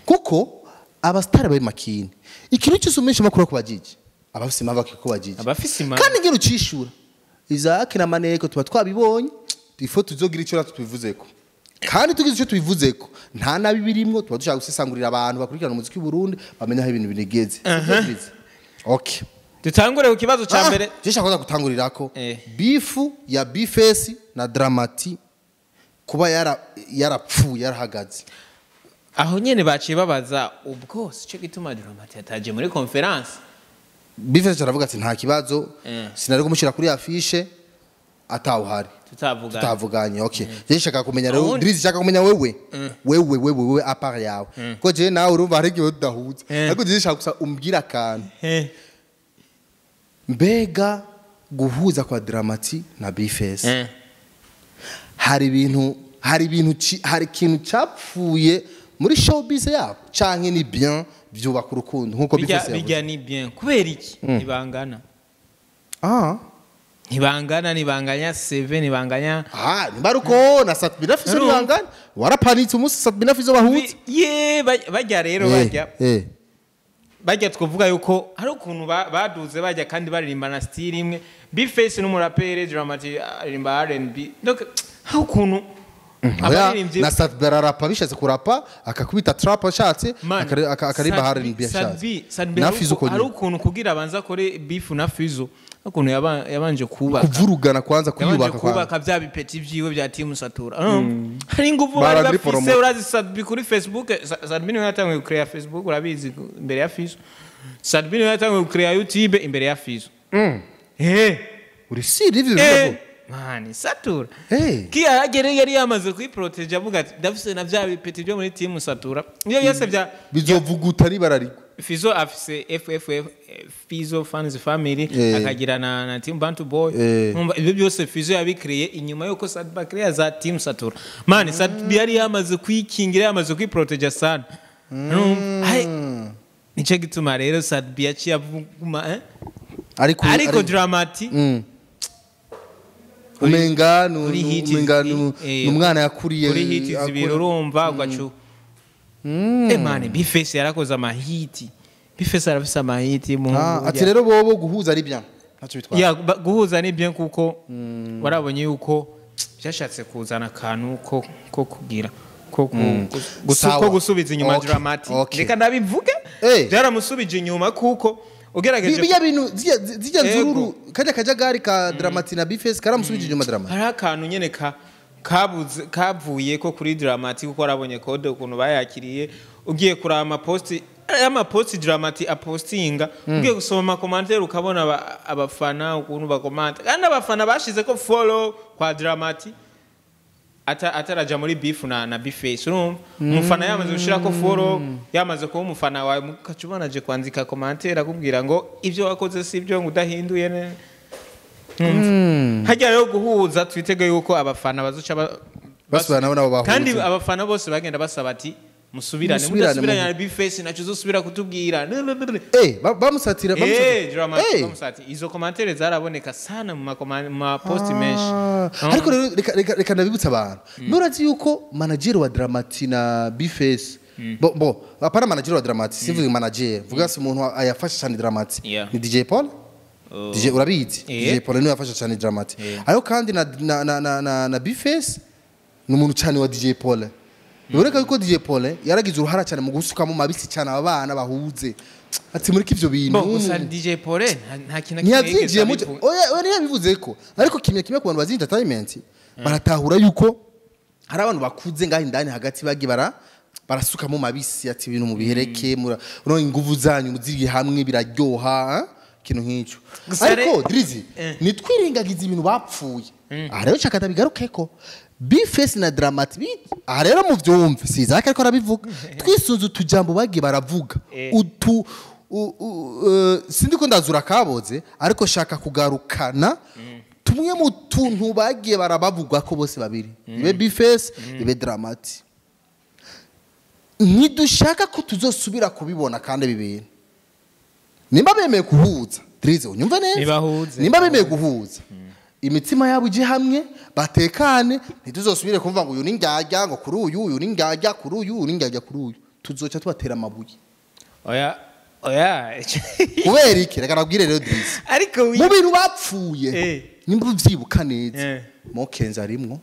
Kuko abastari bari makini. Ikintu cyose umesha makuru kubajije. Abafise impamvu akikubajije. Abafise impamvu. Kandi ngira ucishura. Isaac na Maneko tuba twabibonye. Ifo tuzogira icyo natwe tubivuzeko. Kandi tugize icyo tubivuzeko. Nta nabi birimwo tuba dushaka gusesangurira abantu bakurikirana umuziki w'u Burundi bamenya aho ibintu binigeze. Okay. Dutangure ku kibazo ca mbere. Je shaka gutangurirako bifu ya Bface na Dramati kuba yarapfuye yarahagaze. Aho nyene baciye babaza ubwo sico gituma Dramati yataje muri conference. Bface aravuga ati nta kibazo sinari kumushyira kuri affiche atawuhari. Tutavuganye. Okay. Je shaka kumenya rero Drizzy shaka kumenya wewe. Wewe apart yawe. Ko je nawe urumva hari igihe tudahuza. Ariko je shaka gusa umbwira akantu. Mbega guhuza kwa Dramati na Bface. Hari ibintu hari ikintu cyapfuye muri showbiz yabo canke ni bien byubaka urukundo nkuko Bface yavuze. Bijya ni bien kubera iki ntibangana. Ntibangana nibanganya 7 nibanganya. Nibaruko na Satbina Fizo nibangana. Warapanitse umunsi Satbina Fizo bahutse. Ye bajya rero bajya. Bajya twovuga yuko hari ukuntu baduze bajya kandi baririmba na style imwe. Bface n'umurapere Dramati aririmba R&B. Donc hari ukuntu abaririmbyi na Satbina ararapa bishatse kurapa akakubita trap ashatse akarimba R&B ashatse. Na Fizo ko hari ukuntu kugira abanza akore beef na Fizo ukuntu yabanje kubaka kuvurugana kwanza kuyubaka kubaka bya bipeti byiwe bya Team Satura. Hari ingufu bari bafise urazi Sadbi kuri Facebook. Sadbi niwe yatanguye gucreate Facebook urabizi imbere ya Fizo. Sadbi niwe yatanguye gucreate YouTube imbere ya Fizo. Uri siri ivyo bivuga. Mani Satura. Kiya agere yari yamaze kwiproteje avuga ati ndafise na bya bipeti byo muri Team Satura. Iyo yose bya bizovuguta ribarariko. Fizo afise FFF Fizo Fans Family akagira na Team Bantu Boy. Umva ibyo byose Fizo yabikreye inyuma yuko Sadba create za Team Satura. Mani Sadba yari yamaze kwikingira yamaze kwiproteje sana. Nico gituma rero Sadba yaciye avuguma ariko Dramati umengano umwana yakuriye kuri hit zibiri urumva ugacu. Mani Bface yarakoze amahiti. Bface arafise amahiti mu ati rero bobo guhuza ari bien ntacyo bitwaye. Ya guhuza ni bien kuko warabonye yuko byashatse kuzana akantu ko kugira ko gusubiza inyuma Dramati. Reka ndabivuge byaramusubije inyuma kuko ugerageje bijya bintu zijya nzururu kajya kajagari ka Dramati na Bface karamusubije inyuma Dramati. Hari akantu nyene kabuze kavuye ko kuri Dramati kuko arabonye code ukuntu bayakiriye ugiye kuraba amaposti amaposti Dramati apostinga ugiye gusoma amakomantere ukabona abafana ukuntu bakomanta kandi abafana bashize ko follow kwa Dramati ataraja muri beef na Bface urumva umufana yamaze gushira ko follow yamaze kuba umufana wawe mukacubona je kwandika commentaire akubwira ngo ibyo wakoze si ibyo ngo udahinduye ne. Hajya rero guhuza twitege yuko abafana bazoca basubira nabo bahuza kandi abafana bose bagenda basaba ati Musubirane. Musubirane, Mudasubiranye na Bface naco uzosubira kutubwira. Bamusatira, bamusatira. Drama bamusatira. Izo commentaire zaraboneka sana mu ma post menshi. Ariko rero reka ndabibutsa abantu, nurazi yuko manager wa Dramati na Bface, bo apana manager wa Dramati, sivuga manager, vuga si umuntu ayafasha cyane Dramati, ni DJ Paul. DJ urabizi? DJ Paul niwe yafasha cyane Dramati. Ariko kandi na Bface ni umuntu cyane wa DJ Paul. Biboneka yuko DJ Paul yaragize uruhara cyane mu gusukamo mabisi cyane aba bana bahuze, ati muri ivyo bintu. Bo gusa DJ Paul nta kintu na kimwe yigeze Ntiyabyinjiyemo. abivuga. Oya, ntiyabivuze ko, ariko kimwe kimwe ku bantu bazi entertainment baratahura yuko hari abantu bakuze ngaho indani hagati bagiye barasukamo mabisi, ati ibintu mubihereke, mura inguvu zanyu muziri hamwe biraryoha, ikintu nk'icyo. Gusa Ariko Drizzy, nitwirengagiza ibintu bapfuye. Aha rero nshaka ndabigarukeko, Bface na Dramati. Aha rero muvyumve, sizaka ariko arabivuga, twisunze utujambo bagiye baravuga, utu sindi ko ndazura kaboze, ariko shaka kugarukana tumwe mu tuntu bagiye barabavuga ko bose babiri, ibe Bface ibe Dramati, ntidushaka ko tuzosubira kubibona. Kandi ibi bintu nimba bemeye kuhuza, Drizzy, unyumve neza. Nibahuze. Nimba bemeye guhuza, imitima yabo ije hamwe, batekane, ntituzosubire kumva ngo uyu ni ndyarya, ngo kuri uyu, uyu ni ndyarya kuri uyu, uyu ni ndyarya kuri uyu. Tuzoca tubatera amabuye. Oya, oya. Kubera iki? Reka nabwire rero, Drizzy, Ariko mu bintu bapfuye, nimba uvyibuka neza, Mokenzi arimwo.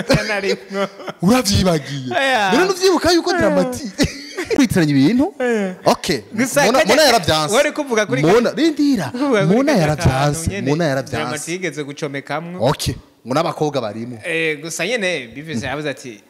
Kanarimwo. Uravyibagiye? Oya. Rero nuvyibuka yuko Dramati kwitiranya ibintu, okay. Gusa Mona, Mona yaravyanse. Wari kuvuga kuri Mona, rindira. Kuvuga kuri Mona kajya yaravyanse. kantu nyene, Mona Dramati yaravyanse. yigeze gucomekamwo. Okay, ngo n'abakobwa barimo. Gusa nyene Bface yavuze ati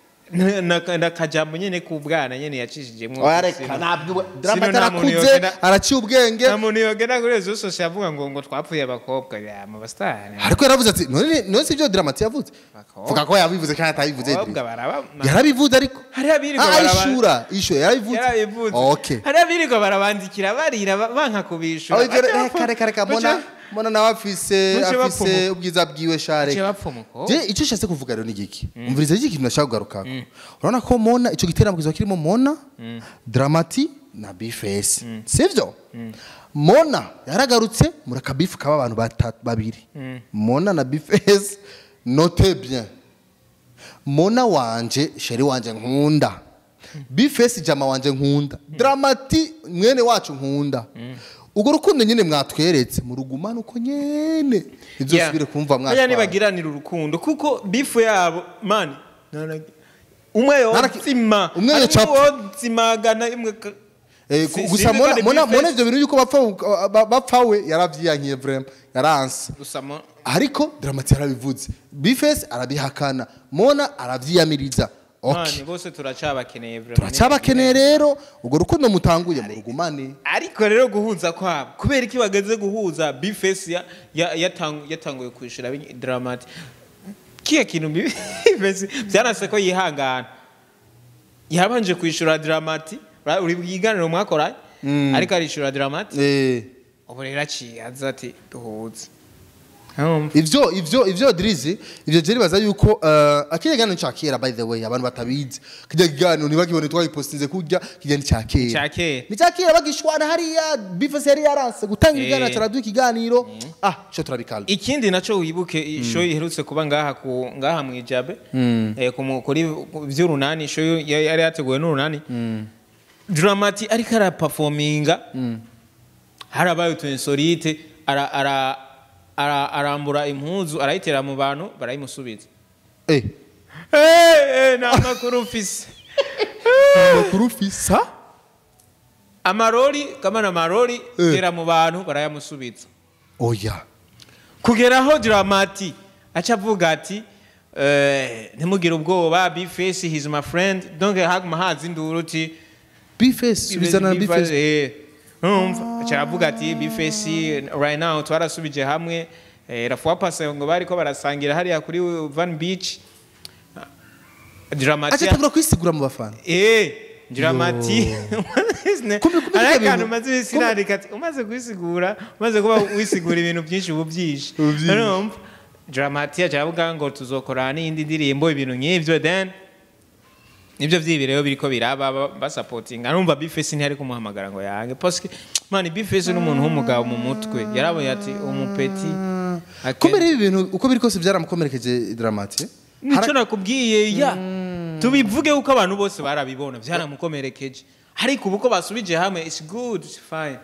nakajambo nyene k'ubwana nyene yacishijemwo. Oya, reka, ntabwo Dramati Sino nta muntu arakuze, araciye ubwenge. Nta muntu yogenda kuri izo sosho yavuga ngo twapfuye abakobwa ya mu basitani. Ariko yaravuze ati none si ibyo Dramati yavuze? Abakobwa. Vuga ko yabivuze kandi atabivuze. Abakobwa baraba Yarabivuze ariko. Hariho abirirwa baraba Ishura ishura yarabivuze. Yarabivuze. Okay. Hariho abirirwa barabandikira barira banka kubishura. Aho ivyo Baca reka, reka, reka, Mona, Mona nawe afise Baca afise bapfumuka. ubwiza bwiwe share. Baca bapfumuka. Je icyo nshatse kuvuga rero ni giki? Umviriza iki kintu nashaka kugarukako. Urabona ko Mona, ico giteramo kizoba kirimo Mona, Dramati na Bface, sivyo? Mona yaragarutse muri akabifu kaba abantu batatu, babiri, Mona na Bface. Note bien, Mona wanje, chérie wanje nkunda, Bface jama wanje nkunda, Dramati mwene wacu nkunda, urwo rukundo nyine mwatweretse murugumane uko nyene, ntizosubire kumva Oya, mwatwara. Nibagiranira urukundo kuko bifu yabo man umwe yotsima Umwe yocapa. yotsimagana imwe Gusa sinzi Mona ko ari Mona Bface. Mona ivyo bintu yuko bapfa we yaravyiyankiye vraiment, yaranse. Gusa Ariko Dramati yarabivuze, Bface arabihakana, Mona aravyiyamiriza. Okay. Man, bose turacabakeneye vraiment. Turacyabakeneye rero, urwo rukundo mutanguye murugumane. Ariko rero guhuza kwabo, kubera iki bageze guhuza, Bface yatanguye kwishura Dramati kiya kintu? Bface byanase ko yihangana, yabanje kwishura Dramati. Uri bwiganiro mwakoranye, ariko arishura Dramati. Ubu rero aciye aza ati duhuze. Urumva? Ivyo Drizzy, ivyo je nibaza yuko akiriya kiganiro ca kera, by the way, abantu batabizi, kirya kiganiro ntibakibone twagipostinze kurya, kirya ni ca kera. Ca kera. Ni ca kera bagishwana hariya, Bface yari yaranse gutanga ibiganiro, araduha ikiganiro, cyo turabikala. Ikindi naco wibuke, show iherutse kuba ngaha ku ngaha mu Ijabe, kuri vy'urunani, show yari yateguwe n'urunani, Dramati ariko araperforminga, harabaye utu insolite, ara ara ara arambura impuzu arayitera mu bantu, barayimusubiza. Nta makuru mfise. Makuru fisa. Amarori kamana amarori tera mu bantu, barayamusubiza. Oya. Kugera aho Dramati aca avuga ati ntimugire ubwoba, Bface, he's my friend. Donc haguma haza induru uti Bface subizana na Bface. Urumva aca aravuga ati Bface right now twarasubije hamwe. La fois passée ngo bariko barasangira hariya kuri Van Beach, Dramati Aca atangura kwisigura mu bafana. Dramati Kumbe hari ibyo akantu bintu- umaze iminsi nandika ati umaze kwisigura, umaze kuba wisigura ibintu byinshi ubu byinshi. Ubu byinshi. Urumva Dramati aca avuga ngo tuzokorana n'iyindi ndirimbo, ibintu nk'ivyo, then Nibyo vyibi rero biriko biraba basapotinga. Arumva B-Face ntiyari kumuhamagara ngo yange, parce que man, B-Face n'umuntu w'umugabo mu mutwe, yarabonye ati umupeti Kubera ibi bintu uko biri kose byaramukomerekeje Dramati. Nico nakubwiye, ya tubivuge uko abantu bose barabibona, byaramukomerekeje, ariko ubu ko basubije hamwe, it's good, it's fine.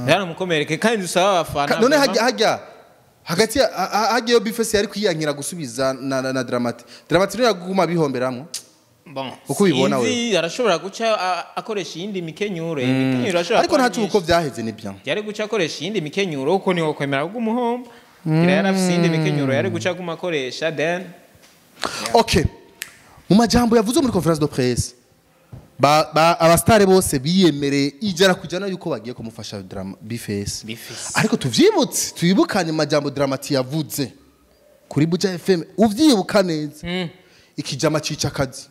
Byaramukomerekeje kandi dusaba abafana None hajya hagati hajya yo B-Face yari kwiyankira gusubiza na Dramati, Dramati niyo yaguma bihomberamwo. Bon, uko ubibona wewe. Sinzi, arashobora guca akoresha iyindi mikenyuro, imikenyuro ashobora Ariko kuba ntaco myinshi. uko vyaheze ni bien. Yari guca akoresha iyindi mikenyuro, kuko niwo kwemera kugumuhomba ngira yari afise iyindi mikenyuro yari guca aguma akoresha then. Okay, mu majambo yavuze muri conférence de presse, abastare bose biyemereye 100% yuko bagiye kumufasha drama B-Face. B-Face. Ariko tuvyibutse, twibukanye amajambo Dramati yavuze kuri Buja FM, uvyibuka neza, ikijama cica akazi,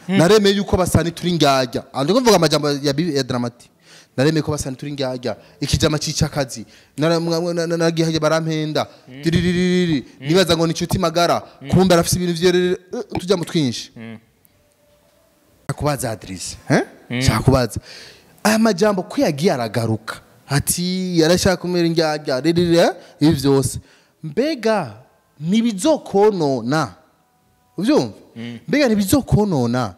naremeye yuko basani turi ngyarya. Andi kuvuga amajambo ya Dramati: naremeye ko basani turi ngyarya, ikijama cica akazi, naragiye barampenda tiriririri, nibaza ngo ni inshuti magara, kumbe arafise ibintu vyerere, tujya mu twinshi. Kubaza adresse, eh, shaka kubaza aya majambo ko yagiye aragaruka ati yarashaka kumera indyarya ririre, ibi byose mbega ntibizokonona, ubyumva, mbega ntibizokonona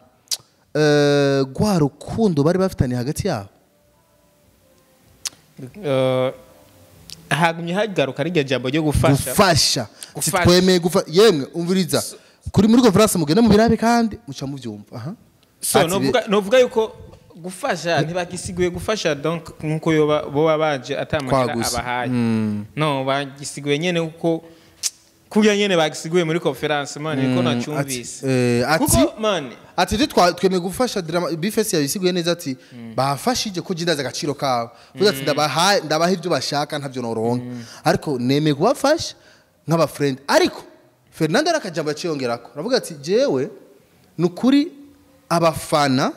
rwa rukundo bari bafitaniye hagati yabo? Hagumye hagaruka rirya jambo ryo gufasha. Gufasha. Gufasha. Twemeye gufa yemwe, umviriza, kuri muri conférence mugende mubirabe kandi muca mubyumva aha. So Ati novuga yuko gufasha ntibagisiguye gufasha, donc nkuko yoba boba baje atamahera Kwaguse. abahaye, no bagisiguye nyene uko kurya nyene bagisiguye muri conférence, man, niko nacyumvise. Ati Kuko man, ati twemeye gufasha drama. B-Face yabisiguye neza ati bafashije ko jindaza agaciro kabo. Vuga ati ndabaha ibyo bashaka, ntabyo noronka, ariko nemeye kubafasha nk'aba friend. Ariko Fernando arakajambo yaciyongerako, aravuga ati jewe nukuri abafana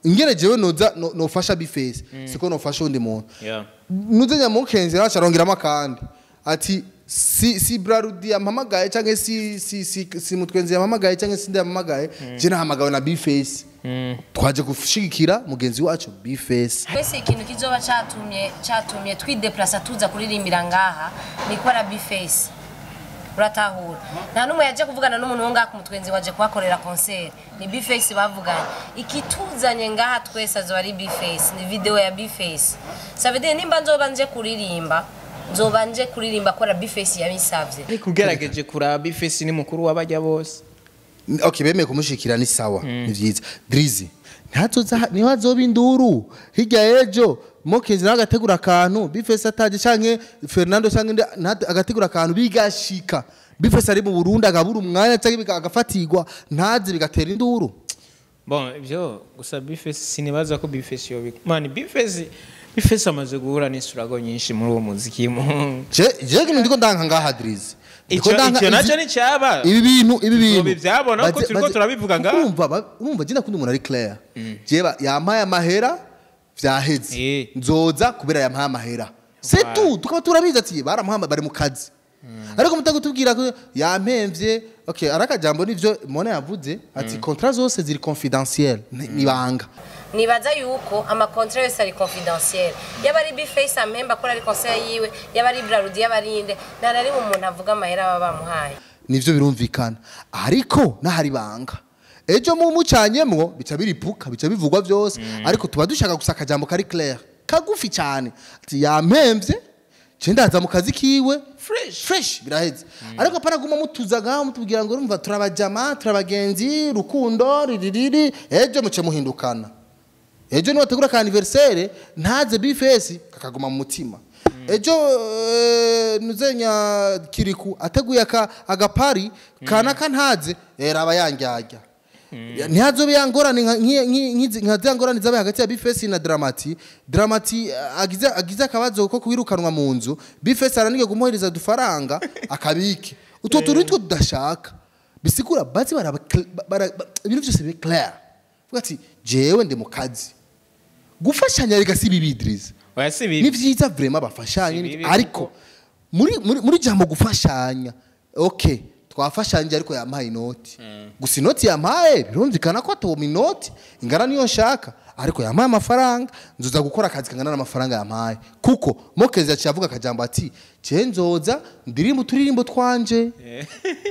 ingene jewe noza nofasha B-Face siko nofasha undi muntu. Nuze nyamukenzi nawe arongeramo akandi ati si Brarudi yampamagaye canke si Mutwenzi yampamagaye canke si ndampamagaye, je nahamagawe na B-Face, twaje gushigikira mugenzi wacu B-Face. Twese ikintu kizoba catumye twideplasa tuza kuririmbira ngaha ni ko ara B-Face, uratahura? Nta n'umwe yaje kuvugana n'umuntu wo ngaha ku Mutwenzi waje kuhakorera concert, ni B-Face bavuganye. Ikituzanye ngaha twese azoba ari B-Face, ni video ya B-Face. Ça veut dire nimba nzoba nje kuririmba, nzoba nje kuririmba ko ara B-Face yabisavye. Ariko ugerageje kuraba, B-Face ni mukuru w'abajya bose. Okay, bemeye kumushikira ni sawa, ni vyiza. Drizzy ntazoza, niho azoba induru hirya ejo. Mokezi nawe agategura akantu B-Face ataje, canke Fernando canke agategura akantu bigashika B-Face ari mu Burundi, agabura umwanya canke agafatirwa ntaze, bigatera induru. Bon, ibyo gusa B-Face sinibaza ko B-Face yobi, man, B-Face amaze guhura n'isurago nyinshi muri uwo muziki mu Je ndiko ndanka ngaha, Drizzy. Ndiko Ico ndanka ico nacyo ni cyaba. Ibi bintu Tuzobivyabona kuko turiko turabivuga ngaha. Urumva je ndakunda umuntu ari clair. Je yampaye amahera, vyaheze. Nzoza kubera yampaye amahera, c'est tout. Tukaba turabizi ati baramuhamba, bari mu kazi, ariko mutago tubwira ko yampemvye. Okay, arakajambo nivyo Mona yavuze ati contrat zose ziri confidentiel, ni banga. Nibaza yuko amakontra yose ari confidentiel, yaba ari B-Face ampemba ko ari concert yiwe, yaba ari Brarudi, yaba ari inde, nta na rimwe umuntu avuga amahera baba bamuhaye. Nivyo birumvikana, ariko nahari banga ejo mu mucanyemwo bica biripuka, bica bivugwa byose. Ariko tuba dushaka gusa akajambo kari clair, kagufi cyane, ati yampemvye, je ndaza mu kazi kiwe. Fresh. Fresh, biraheze. Ariko apana guma mutuza ngaho mutubwira ngo urumva turabajama, turabagenzi, rukundo riririri, ejo muce muhindukana. Ejo niwategura ka anniversaire ntaze B-Face, kakaguma mu mutima. Ejo nuzenya Kiriku ateguye aka agapari kanaka ntaze, raba yangyajya, ntihazobe yangorane nka za ngorane zabaye hagati ya B-Face na Dramati. Dramati agize akabazo ko kwirukanwa mu nzu, B-Face aranige kumuhereza dufaranga akabike. Utwo turi two tudashaka bisigura bazi bara ibintu byose biri clair. Vuga ati jewe ndi mu kazi. Gufashanya rega si bibi, Idris. Oya, si Ni bibi. vyiza vraiment bafashanye. Si bibi. Ariko muri jambo gufashanya, okay. Twafashanje ariko yampaye inoti. Gusa inoti yampaye birumvikana ko atoma inoti ingana niyo nshaka, ariko yampaye amafaranga nzoza gukora akazi kangana n'amafaranga yampaye. Kuko Mokezi yaciye avuga akajambo ati je nzoza ndirimbo uturirimbo twanje.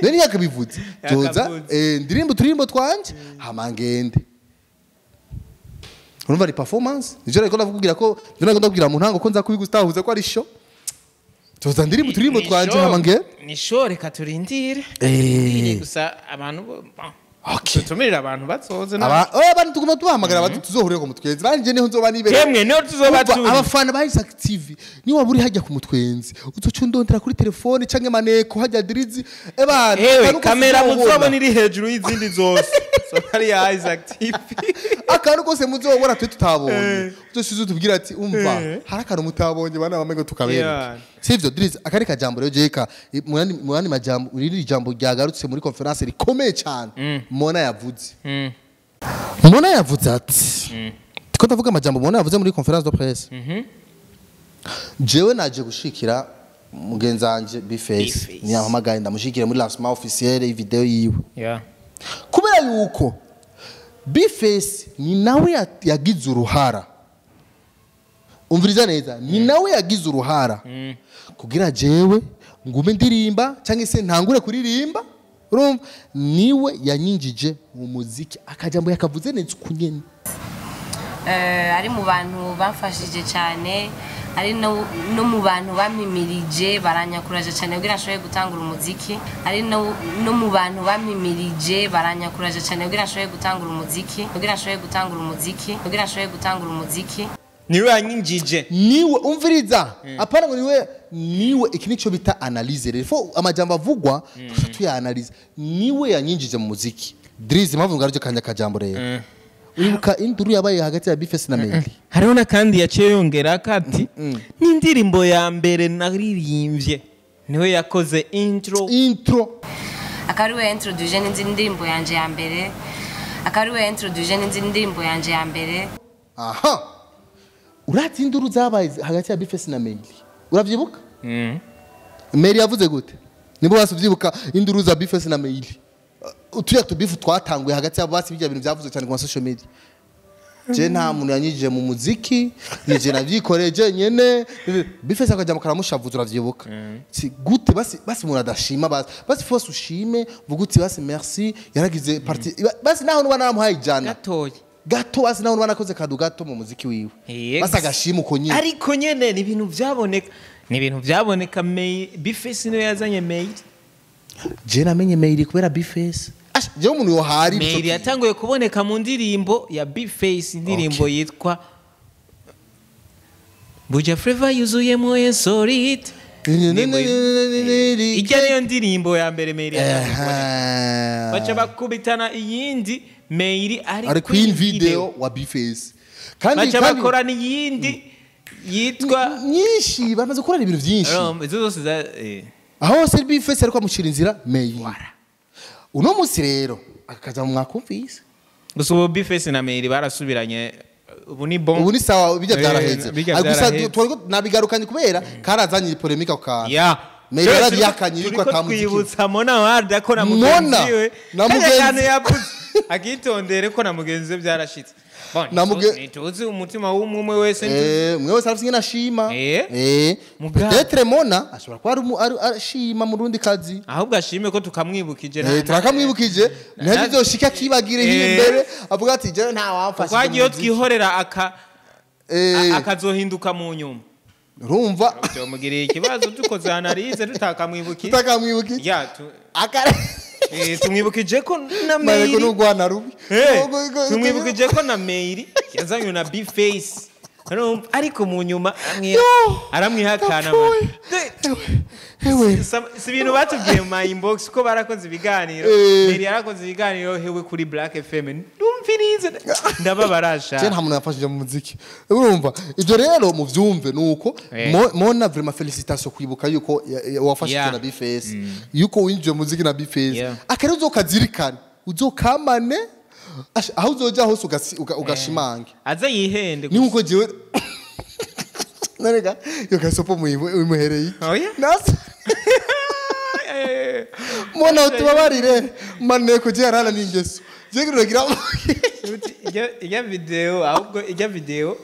None yakabivuze nzoza ndirimbo uturirimbo twanje hama ngende. Urumva ni performance nivyo ariko ndakubwira ko nivyo nariko ndakubwira mu ntango ko nza kubigustahuza ko ari show. Tuza ndirimbo uturirimbo twanje hama ngende. Ni show, reka turindire. Gusa abantu Okay. Tutumirira abantu bazoze abantu tuguma tubahamagara bati tuzohurire ku mutwenzi. Nanje niho nzoba nibere. Yemwe niho tuzoba turi. Abafana ba Isaac TV ni waba uri hajya ku mutwenzi uzoca undondera kuri telefone canke maneko hajya dirizi ebana. Ewe kamera muzobona iri hejuru y'izindi zose. So ari ya Isaac TV. Akantu kose muzobona twe tutabonye. Uzoshize utubwira ati umva hari akantu mutabonye bana bamengo tukabereka. Sivyo Drizzy akari kajambo rero jeka murani majambo iri jambo ryagarutse muri conference rikomeye cyane. Mona yavuze. Mona yavuze ati tiko ndavuga amajambo Mona yavuze muri conference de presse. Jewe naje gushikira mugenzi wanje B-Face niyahamagaye ndamushikira muri lancement officiel video yiwe. Kubera yuko B-Face ni nawe yagize uruhara. Umviriza neza, ni nawe yagize uruhara. Kugira jewe ngume ndirimba cyangwa se ntangure kuririmba. Urumva niwe yanyinjije mu muziki akajambo yakavuze neza kunyene. Ari mu bantu bamfashije cyane, ari no mu bantu bampimirije baranyakuraje cyane kugira nshobore gutangura umuziki. Ari no mu bantu bampimirije baranyakuraje cyane kugira nshobore gutangura umuziki, kugira nshobore gutangura umuziki, kugira nshobore gutangura umuziki. Niwe yanyinjije. Niwe umviriza. Apana ngo niwe niwe iki nico bita analyse rero. Fo amajambo avugwa tuya analyse. Niwe yanyinjije mu muziki. Drizzy mpamvu ngaruje kanya kajambo rero. Uribuka induru yabaye hagati ya B-Face na Melly. Hariho nakandi yaciye yongera kati n'indirimbo ya mbere naririmbye niwe yakoze intro. Akaba ariwe introduce n'indirimbo yanje ya mbere. Akaba ariwe introduce n'indirimbo yanje ya mbere. Aha. Urazi induru zabaye hagati ya B-Face na Melly. Uravyibuka? Melly yavuze gute? Nibo basuvyibuka induru za B-Face na Melly. Utuya tubifu twatanguye hagati yabo basi bijya bintu byavuzwe cyane ku social media. Je nta muntu yanyije mu muziki, nije navyikoreje nyene. B-Face akajya mukaramushavuza uravyibuka. Si gute basi basi umuntu adashima basi basi force ushime vuga uti basi merci yaragize parti basi naho nuba naramuhaye ijana. Gatoye. Gato basi naho nuba nakoze kadu gato mu muziki wiwe. Basi agashima uko nyene. Ariko nyene ni ibintu byaboneka. Ni ibintu byaboneka B-Face niwe yazanye Melly. Je namenye Melly kubera B-Face. Je umuntu yohari Melly yatanguye kuboneka mu ndirimbo ya B-Face indirimbo yitwa Buja Flavor yuzuyemo insolite. Ijya niyo ndirimbo ya mbere Melly yatanguye kuboneka. Baca bakubitana iyindi Melly ari Queen Video wa B-Face. Kandi baca bakorana iyindi yitwa nyinshi bamaze gukora ibintu byinshi. Izo zose za aho se B-Face ariko amushira inzira Melly. Uno musi rero akaza mu mwakumvise. Gusa ubu B-Face na Melly barasubiranye ubu ni bon. Ubu ni sawa bijya byaraheze. Gusa twariko nabigarukanye kubera karazanye polemique ako kantu. Melly yarabihakanye yuko atamuziki. Twibutsa Mona Warda ko na mugenzi we. Na mugenzi yavuze akitondere ko na mugenzi we byarashitse. Bon, nituzi umutima w'umwe wese mwe wese arafise nashima. Peut-être Mona ashobora kuba ari ashima mu rundi kazi. Ahubwo ashime ko tukamwibukije. Turakamwibukije ntibizoshika kibagire hiyo imbere avuga ati je nta wamfashe. Kwagiye twihorera aka akazohinduka mu nyuma. Urumva byomugiriye ikibazo dukoze analyse tutakamwibukije. Tutakamwibukije. Ya tumwibukije ko na Melly n'ugwana rubi. Tumwibukije ko na Melly yazanywe na B-Face. Ariko mu nyuma aramwihakana. Si ibintu batubwiye mu my inbox ko barakoze ibiganiro. Melly yarakoze ibiganiro hewe kuri Black FM. Ndumvirize ndababarasha. Je nta muntu yafashije mu muziki. Urumva ibyo rero mu vyumve nuko Mona vraiment félicitations kwibuka yuko wafashije na B-Face. Yuko winjiye mu muziki na B-Face. Akari uzokazirikana uzokamane aho uzoja hose ugashimange. Aze yihende. Ni nkuko jewe narega yo gasopo muhereye. Oya. Nasi. Mona utubabarire maneko je yarana n'ingeso je ngira Ijya video ahubwo ijya video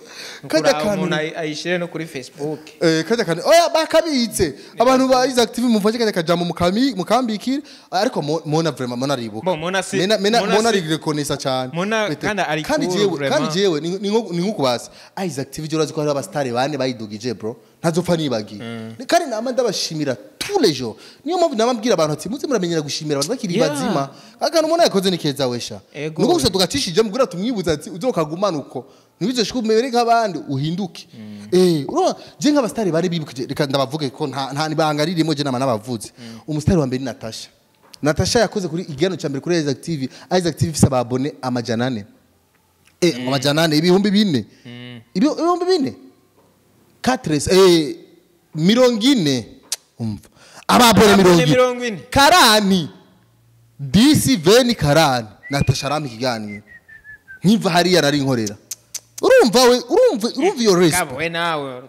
Kajya kuraba kantu. umuntu ayishire no kuri Facebook. Kajya kantu oya bakabitse abantu ba Isaac TV mumfashe kajya kajambo mukami mukambikira ariko Mona vraiment Mona aribuka. Bon, Mona si- Mena mena Mona Mona si- arirekonesa cyane. Mona Pete. kandi ari kandi cool, jewe vraiment. kandi jewe ni nko kubasa Isaac TV je urazi ko hari abastare bane bayidugije bro ntazopfa nibagiye. Kandi nama ndabashimira tous les jours niyo mpamvu namabwira abantu ati muze muramenyera gushimira abantu bakiri Yeah. bazima akantu umuntu yakoze ni keza wesha. Ego. Nuko gusa tugacishije mugura tumwibuza ati uzokagumana uko ntibizoshike umere nk'abandi uhinduke. Urabona je nk'abastari bari bibukije reka ndabavuge ko nta nibanga ririmo je nama nabavuze. Umustari wa mbere ni Natasha. Natasha yakoze kuri igihano cya mbere kuri Isaac TV. Isaac TV ifise ababone 400. 400 4,000. 4,000. 4 40 umva. Ababone Ababone 40. 40. Karani. Disi veni karani. Natasha arampa ikiganiro. Nkiva hariya nari nkorera. Urumva we urumva iyo respect. Kabo we nawe.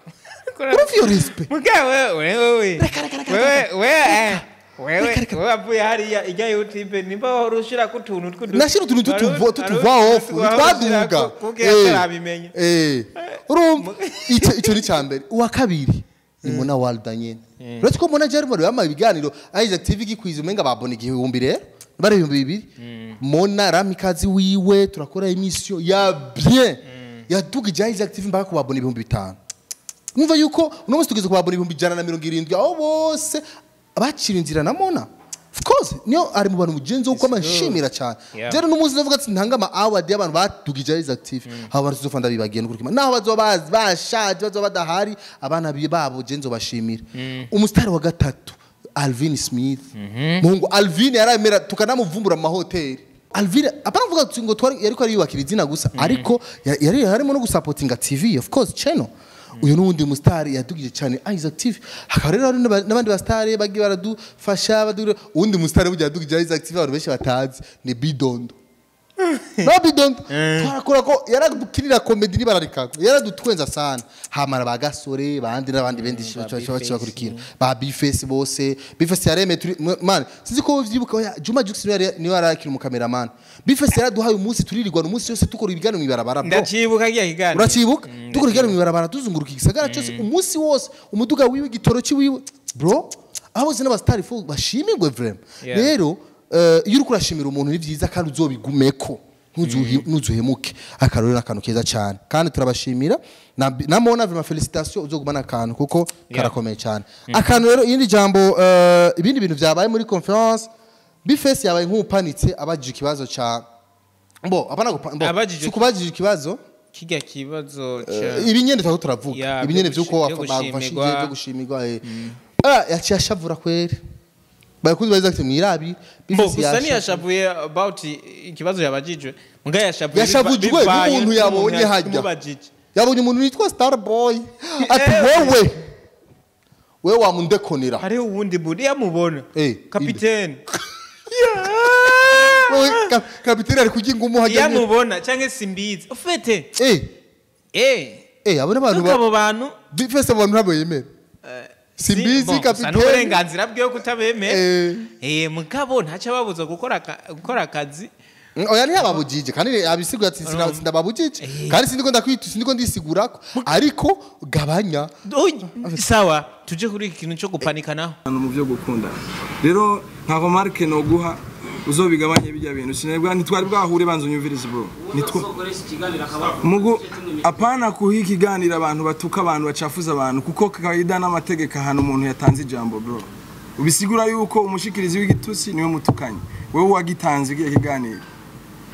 Urumva iyo respect. Mugabo wewe. Reka, reka, reka, Wewe wewe wewe Reka, reka. wewe avuye hariya ijya YouTube nimba wahora ushira ku tuntu tw'udu. Nashira utuntu tutuva off ntitwaduga. Kuko atarabimenya. Urumva ico ni cyambere. Uwa kabiri ni Mona Walda nyene. Uretse ko Mona Jarimo yamaye ibiganiro Isaac TV gikwiza umenga babona 1000 rero. Bari 2000. Mona ramikazi wiwe turakora emission ya bien. Yadugije Isaac TV mpaka kubabona 5000. Mwumva yuko uno munsi tugeze kubabona 170 aho bose abacira inzira na Mona. Of course niyo ari mu bantu mugenzi wo kwamashimira cyane. Yeah. Rero n'umunsi ndavuga ati ntanga ama award y'abantu batugije Isaac TV. Abo bantu tuzofa ndabibagiye n'ukuri kimwe. Naho bazoba bashaje bazoba badahari abana babo genzo bashimira. Umustari wa gatatu Alvin Smith. Muhungu Alvin yaramera tukanamuvumbura mu mahoteli. Alvin apana kuvuga ati ngo twari yariko ariyubakira izina gusa ariko yari harimo no gusapotinga TV of course channel. Uyu nuwundi mustari yadugije cyane Isaac TV. Hakaba rero hari n'abandi bastari bagiye baradufasha badugira uwundi mustari burya yadugije Isaac TV abantu benshi batazi ni Bidondo. No Bidondo twarakora ko yaradukinira comedy nibararikako yaradutwenza sana hamara bagasore bandi n'abandi bendi bakurikira ba Bface bose Bface yareme turi man sinzi ko vyibuka oya Juma Jux niwe yarakira mu cameraman Bface yaraduhaye umunsi turirirwa umunsi yose tukora ibiganiro mwibarabara bro. Ndacibuka kiya kiganiro. Uracibuka tukora ibiganiro mwibarabara tuzunguruka igisagara cyose umunsi wose umuduga wiwe igitoro ciwiwe bro aho bose n'abastari fo bashimirwe vraiment. Yeah. Rero iyo uriko urashimira umuntu ni vyiza kandi uzobigumeko ntuzuhemuke akarori n'akantu keza cyane kandi turabashimira na Mona vraiment felicitation uzogumana akantu kuko karakomeye cyane. Akantu rero iyindi jambo ibindi bintu vyabaye muri conference Bface yabaye nk'upanitse abajije ikibazo ca bo apana bo Abajije sikubajije ikibazo Kijya kibazo cha ibinyene twako turavuga Ya, ibinyene byo vyuko byo bagufashije gushimirwa. byo gushimirwa yaciye ashavura kweri bakuzi baza ati mwirabi Bo gusa ntiyashavuye about ikibazo yabajijwe muga yashavuye Yashavujwe bivanye n'umuntu yabonye hajya. kumubajije. Yabonye umuntu witwa Starboy ati wewe wewe wamundekonera Hariho uwundi buri yamubona kapitene wewe kapitene ari kurya ingumu hajya yamubona canke simbizi ufite abone abantu nuko abo bantu Bface abantu ntabwo yemera Simbizi gusa kapitene n'uburenganzira bwiwe kutabemera mugabo ntacyo ababuza gukora akazi. Oya ntiyababujije kandi abisigura ati sindababujije kandi sindiko ndakwita sindiko ndisigurako ariko gabanya. Sawa tuje kuri iki kintu cyo gupanika naho mu byo gukunda rero nka remarque no guha uzobigabanye bijya bintu sinebwa ntitwari bwahure banza unyumvirize bro nitwa mugu apana kuha ikiganiro abantu batuka abantu bacafuza abantu kuko kaida n'amategeko ahantu umuntu yatanze ijambo bro ubisigura yuko umushikirizi w'igitusi niwe mutukanye wewe wagitanze igihe kiganiro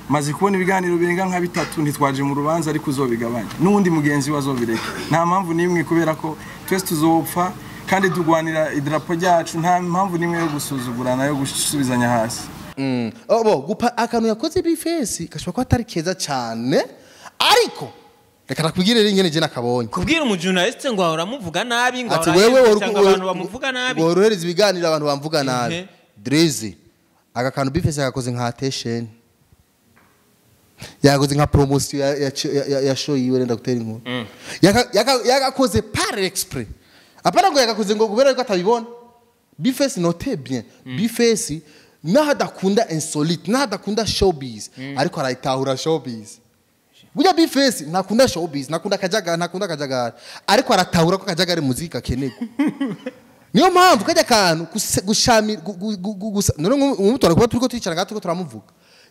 maze kubona ibiganiro birenga nka bitatu ntitwaje mu rubanza ariko uzobigabanya n'undi mugenzi we azobireka nta mpamvu n'imwe kubera ko twese tuzopfa kandi tugwanira idarapo ryacu nta mpamvu n'imwe yo gusuzugurana yo gusubizanya hasi. Bo gupa akantu yakoze Bface gashobora kuba atari keza cyane ariko reka nakubwire rero ingene je nakabonye kubwira umujournaliste ngo ahora amuvuga nabi ngo ati ahora wewe ahembwa abantu bamuvuga nabi worohereza ibiganiro abantu bamvuga nabi. Drizzy aka kantu Bface yagakoze nka attention yakoze nka promotion ya show yiwe renda gutera inkuru yagakoze par exprès apana ngo yagakoze ngo kubera ko atabibona Bface, note bien, Bface naho adakunda insolite, naho adakunda showbiz, ariko arayitahura showbiz. Burya Bface ntakunda showbiz, ntakunda akajagari, ntakunda akajagari, ariko aratahura ko akajagari muzika akenerwa. Niyo mpamvu kajya kantu gushamira gusa none nk'ubu kuba turiko twicara ngaha turiko turamuvuga,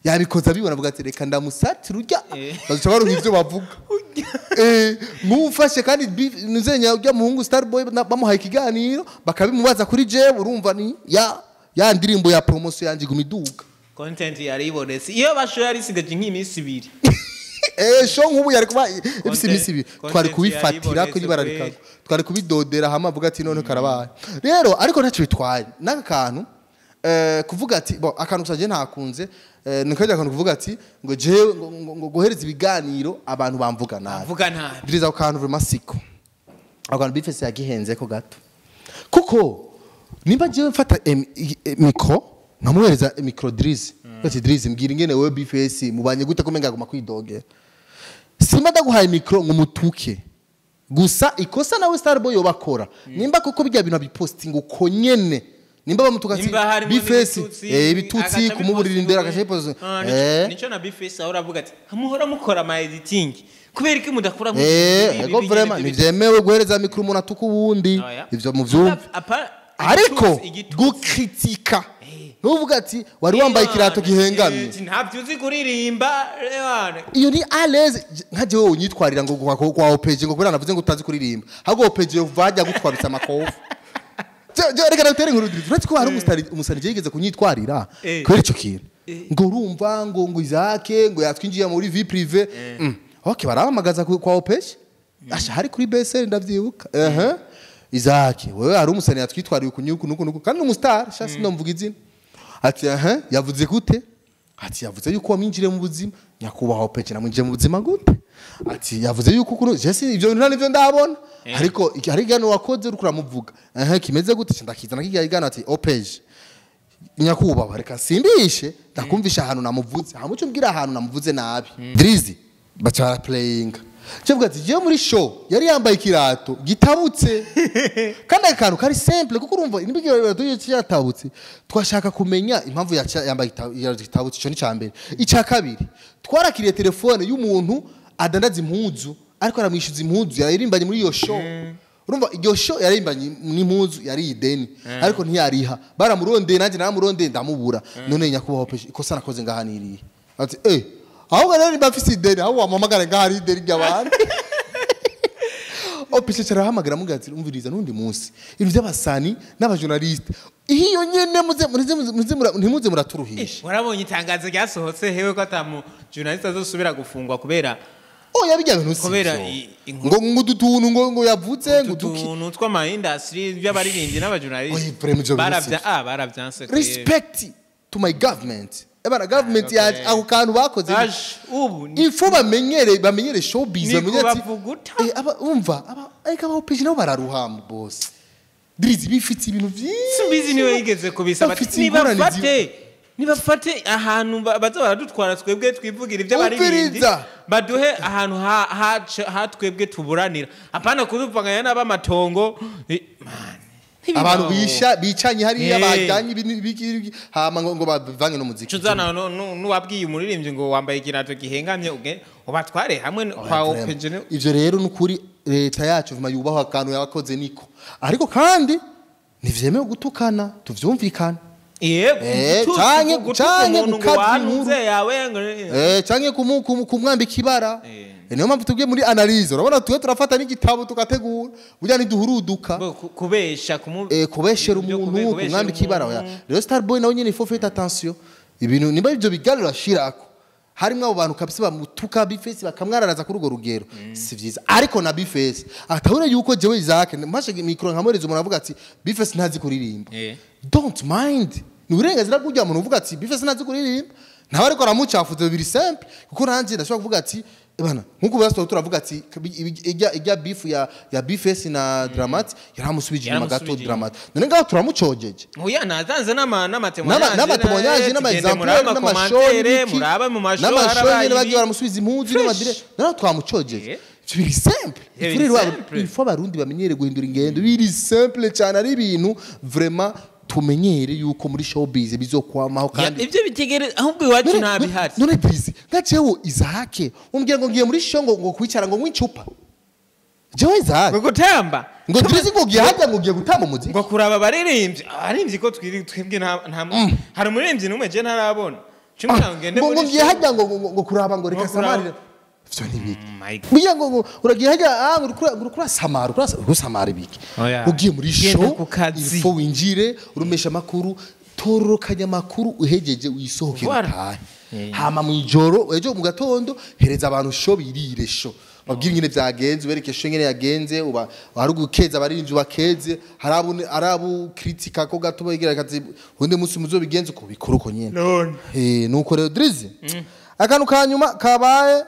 yabikoze abibona, avuga ati reka ndamusatira urya bazoca baronka ivyo bavuga. Mufashe kandi nuzenya ujya muhungu Starboy bamuhaye ikiganiro bakabimubaza kuri jewe, urumva ni ya ndirimbo ya promotion yanje iguma iduga. Content yari ibonetse iyo bashoye yari isigaje nk'iminsi 2. Show nk'ubu yari kuba ifise iminsi 2, twari Content kubifatira yari kuri ibonetse bararika, kweli. twari kubidodera hamwe avuga ati none karabaye rero, ariko ntacyo bitwaye n'aka kantu kuvuga ati bo akantu gusa je ntakunze, ni kajya akantu kuvuga ati ngo jewe ngo guhereza ibiganiro abantu bamvuga nabi. Vuga nabi. Ndiriza ako kantu vraiment siko ako kantu Bface yagihenze ko gato, kuko nimba jewe mfata micro nkamuhereza micro Drizzy, ati Drizzy mbwira ingene wewe Bface mubanye gute kumenga aguma kwidogera, simba ndaguhaye micro ngo umutuke gusa. Ikosa nawe Starboy yobakora nimba koko bijya bintu abipostinga uko nyene, nimba bamutuka ati Nimba harimo Bface n'ibitutsi, ibitutsi agaca kumuburira imbere abipostinga. agaca abipostinga. Nico na Bface ahora avuga ati muhora mukora ama editing, kubera iki mudakora Ego vraiment ntivyemewe guhereza micro umuntu atuka uwundi, ivyo muvyumve. Ariko gukritika nuvuga ati wari wambaye ikirato gihengamye, ntabyo uzi kuririmba ewana. Iyo ni à l'aise nka jewe unyitwarira ngo kwa OPG ngo kubera navuze ngo utazi kuririmba, ahubwo OPG vajya gutwabitsa amakofi. Je reka nagutere inkuru Drizzy. Uretse ko hari umusitari yigeze kunyitwarira kubera ico kintu, ngo urumva ngo Isaac ngo yatwinjiye muri vie privée. Okay, barahamagaza kwa OPG asha hari kuri BSL ndavyibuka. Ehe, Isaac wewe hari umusitari yatwitwariye ukunyuku nuku nuku, kandi umusitari sha sinomvuga izina, ati ehe yavuze gute? Ati yavuze yuko wamwinjiriye mu buzima. Nyakubahwa OPG, namwinjiye mu buzima gute? Ati yavuze yuko kuno je si ibyo bintu nta nivyo ndabona, ariko hari igano wakoze uriko uramuvuga, ehe kimeze gute? Ndakizana kijya igano, ati OPG nyakubahwa reka simbishe ndakumvisha ahantu namuvuze, hamuco mbwira ahantu namuvuze nabi. Drizzy baca baraplayinga, cyo ati jewe muri show yari yambaye ikirato gitabutse, kandi akantu kari simple kuko urumva nimba ikirato cyatabutse twashaka kumenya impamvu yambaye ikirato gitabutse. Ico ni ca mbere. Icya kabiri, twarakiriye telefone y'umuntu adandaza impuzu ariko aramwishyuza impuzu yaririmbanye muri iyo show. Urumva iryo show yaririmbanye n'impuzu yari ideni, ariko ntiyariha, baramurondeye, nanjye naramurondeye ndamubura. None nyakubahwa peshe ikosa nakoze ngaha niriye? Ati ahubwo rero nimba mfise ideni ahubwo wampamagara ngaha ari ideni ry'abantu. Opeshe carahamagara mubwira ati umviriza, n'undi munsi ibintu by'abasani n'abajournaliste iyo nyene muze muze muze ntimuze muraturuhisha. Warabonye itangazo ryasohotse hewe ko atamu journaliste azosubira gufungwa kubera Oya, bijya bintu si kubera ivyo. inkuru. Ngo udutuntu ngo yavuze ngo uduki. Utuntu tw'ama industry by'abaririmbyi n'abajournaliste. Oya, vraiment ivyo bintu baravya si baravyanse kweri. Respect to my government, ebana government yaje ako kantu bakoze Aje, ubu ifo bamenyere showbiz, Ni bamenyere ati kubavuguta. Aba umva aba ariko aba OPG nabo bararuha mu boss Drizzy bifite ibintu byinshi. Simbizi niwe yigeze kubisaba ati Bafite ingorane. Nibafate ahantu baza baradutwara twebwe twivugira iby'abaririmbyi, Umviriza. baduhe ahantu ha twebwe tuburanira, apana kudupanganya n'abamatongo. Man, ntibibaho. Abantu bisha bicanye hariya, bajyanye ibintu hama ngo bavange n'umuziki. Cuzana n'uwabwiye umuririmbyi ngo wambaye ikirato gihengamye ubatware hamwe kwa OPG. Ivyo rero nukuri leta yacu vuma yubahwa, akantu yabakoze niko, ariko kandi ntivyemewe gutukana, tuvyumvikane. Yego, gutuka Canke umuntu ngo gukabya wantuze inkuru. yawe ngo Canke kumwambika ibara. Niyo mpamvu tubwiye muri analyse, urabona twe turafata n'igitabo tugategura, burya ntiduhuruduka. Kubesha kumu Kubeshera ibyo umuntu, kubeshera kumwambika ibara, oya. umuntu. Rero Starboy nawe nyene il faut faire attention, ibintu nimba ivyo biganiro ashirako harimwo abo bantu kabisa bamutuka Bface bakamwararaza kuri urwo rugero, si vyiza. Ariko na Bface atahure yuko jewe Isaac mpashe micro nkamwereza umuntu avuga ati Bface ntazi kuririmba, don't mind, ni uburenganzira bw'urya muntu uvuga ati Bface ntazi kuririmba, ntawe ariko aramucafuza, biri simple. Kuko nanjye ndashobora kuvuga ati bana nkuko basi turavuga ati ijya beef ya Bface na Dramat yaramusubije inyuma gato. Yaramusubije inyuma. Dramat none ngaho turamucogeje. Oya, natanze n'amatémoignage N'amatémoignage, n'amaexemple, n'amashow n'ibiki, murabe mu mashow n'amashow harabaye nyene bagiye ibi. baramusubiza impuzu Fresh. n'amadire, none twamucogeje. Ivyo biri simple. Biri Ifo rero simple. il faut abarundi bamenyere guhindura ingendo, biri simple cyane, ari ibintu vraiment. Tumenyere yuko muri showbiz bizokwamaho kandi Ibyo bitegere ahubwo iwacu nta bihari. None please, nka jewe Isaac umbwira ngo ngiye muri show ngo kwicara ngo nkwicupa. Jewe Isaac Ngo gutamba. Ngo Drizzy ngo ugiye hajya ngo ugiye gutamba umuziki. Ngo kuraba abaririmbyi, abaririmbyi ko twibwe nta hari umuririmbyi n'umwe je ntarabona. Cumi na ngende ngo muri ngiye hajya ngo kuraba ngo reka samarira. Ivyo ni biki? Biya ngo uragiye hajya ngo urikura samara urikura biki? Ugiye muri show ifo winjire urumesha makuru tororokanya makuru uhejeje wisohokera utahe. Hama mwijoro ejo mu gatondo hereza abantu show birire show. Babwira nyine byagenze ubereke show nyine yagenze uba hari gukeza abarinzi bakeze harabu arabu critica ko gato bagira kazi undi munsi muzobigenze uko bikora uko nyine. None nuko rero Drizzy akantu kanyuma kabaye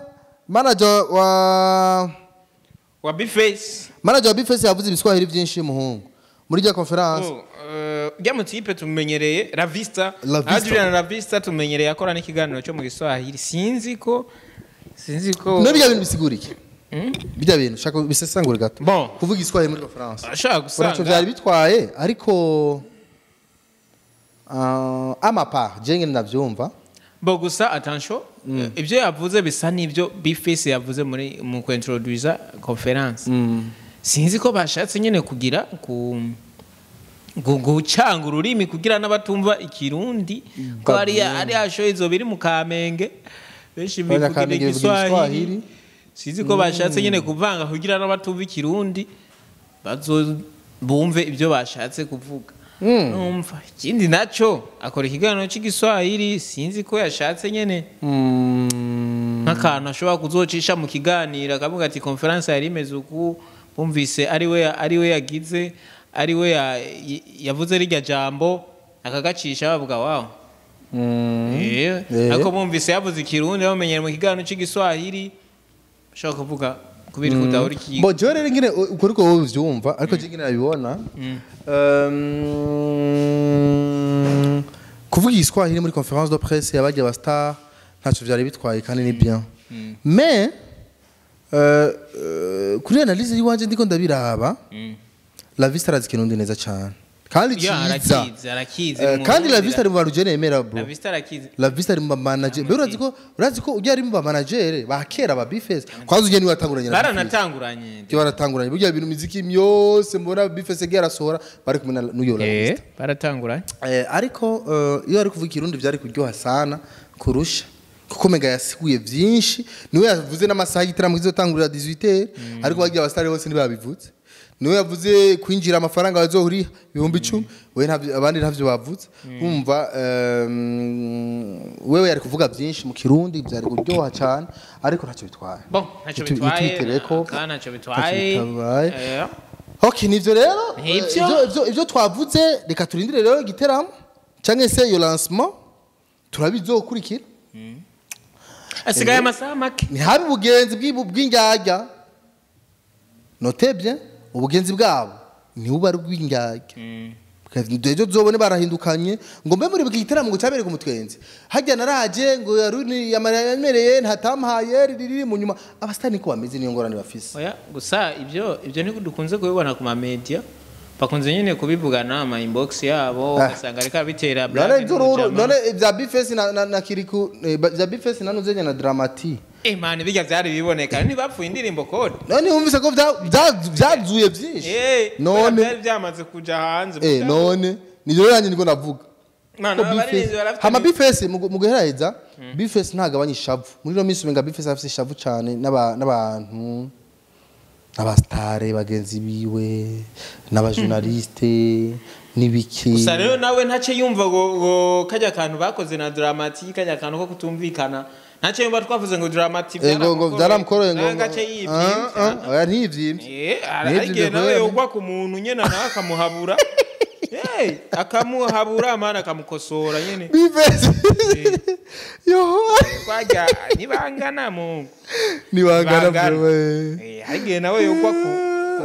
manager wa B-Face. Manager wa B-Face yavuze ibiswahili byinshi muhungu muri rya conference. Rya mutipe tumenyereye Ravista, Adrian Ravista tumenyereye akora n'ikiganiro cyo mu Giswahili. Sinzi ko no bijya bintu bisigurike. Bijya bintu shaka bisesangure gato. Kuvuga Igiswahili muri conference. Ashaka gusanga. Uraco byari bitwaye ariko amapa jenge ndavyumva. Bo gusa attention ibyo yavuze bisa n'ibyo B-Face yavuze muri mu kwintroduza conference. Sinzi ko bashatse nyene kugira ku gucanga ururimi kugira n'abatumva ikirundi ko ari asho izo biri mu Kamenge benshi bivuga igiswahili. Sinzi ko bashatse nyene kuvanga kugira n'abatumva ikirundi bazo bumve ibyo bashatse kuvuga. Numva ikindi naco akora ikiganiro cy'igiswahili sinzi ko yashatse nyene nk'akantu ashobora kuzocisha mu kiganiro akavuga ati conference yari imeze uku bumvise ari we yagize ari we yavuze rirya jambo akagacisha bavuga wow. Ariko bumvise yavuze ikirundi bamenyera mu kiganiro cy'igiswahili bashobora kuvuga kubiri kudahora iki. Bo je rero ngine uko ariko wowe uvyumva ariko je ngine nabibona. Kuvuga igiswahili muri conference de presse yabagiye ba star ntaco vyari bitwaye kandi ni bien. Mais kuri analyse yiwanje ndiko ndabiraba La Vista arazi kirundi neza cyane kandi cyiza arakizi kandi La Vista ari mu bantu nemera bro. La Vista arakizi. La Vista ari mu manager mbere urazi ko ujya ari mu manager ba kera ba B-Face kwaza ujye ni watanguranye na baranatanguranye baratanguranye burya ibintu miziki myose mbona B-Face yarasohora bari kumwe n'uyo La Vista baratanguranye ariko iyo ari kuvuga ikirundi byari kuryoha sana kurusha kuko mega yasiguye byinshi niwe yavuze n'amasaha y'igitaramo kizotangurira 18h ariko bagiye abastari bose ntibabivutse niwe yavuze kwinjira amafaranga bazohuriha 10,000 we ntavyo abandi ntavyo bavuze umva wewe yari kuvuga byinshi mu kirundi byari kuryoha cyane ariko ntacyo bitwaye. Bon ntacyo bitwaye kandi ntacyo bitwaye. Okay nivyo rero ivyo twavuze reka turindire rero igiteramo cyangwa se yo lancement turabizokurikira. Asigaye amasaha make ni habi ubugenzi bw'indyarya note bien ubugenzi bwabo ni uba ari bw'indyarya ejo zobone barahindukanye ngo mbe muri bw'igitaramo ngo cyabereye ku mutwenzi hajya naraje ngo yaruni yamereye ntatampaye riri mu nyuma abastani ko bameze niyo ngorane bafise. Oya gusa ibyo niko dukunze kubibona ku ma media bakunze nyine kubivugana ama inbox yabo ugasanga ariko bitera none none bya B-Face na Kiriku bya B-Face na nuzenya na Dramati man bijya byari biboneka ntibapfuye indirimbo code none wumvise ko byazuye byinshi none byari byamaze kuja hanze none niyo yanjye niko navuga hama B-Face mu guheraheza B-Face ntagabanya ishavu muri no minsi umenga B-Face afise ishavu cyane n'abantu abastare bagenzi biwe n'abajournaliste nibiki. Gusa rero nawe ntace yumva ngo kajya kantu bakoze na Dramati kajya kantu ko kutumvikana ntace yumva twavuze ngo Dramati ngo byaramukoroye ngo ngace yivyimbye oya ntivyimbye ariko nawe yogwa ku muntu nyene nawe akamuhabura akamuhabura mana akamukosora nyene B-Face yo kwajya nibangana mu nibangana bro hagiye nawe yogwa ku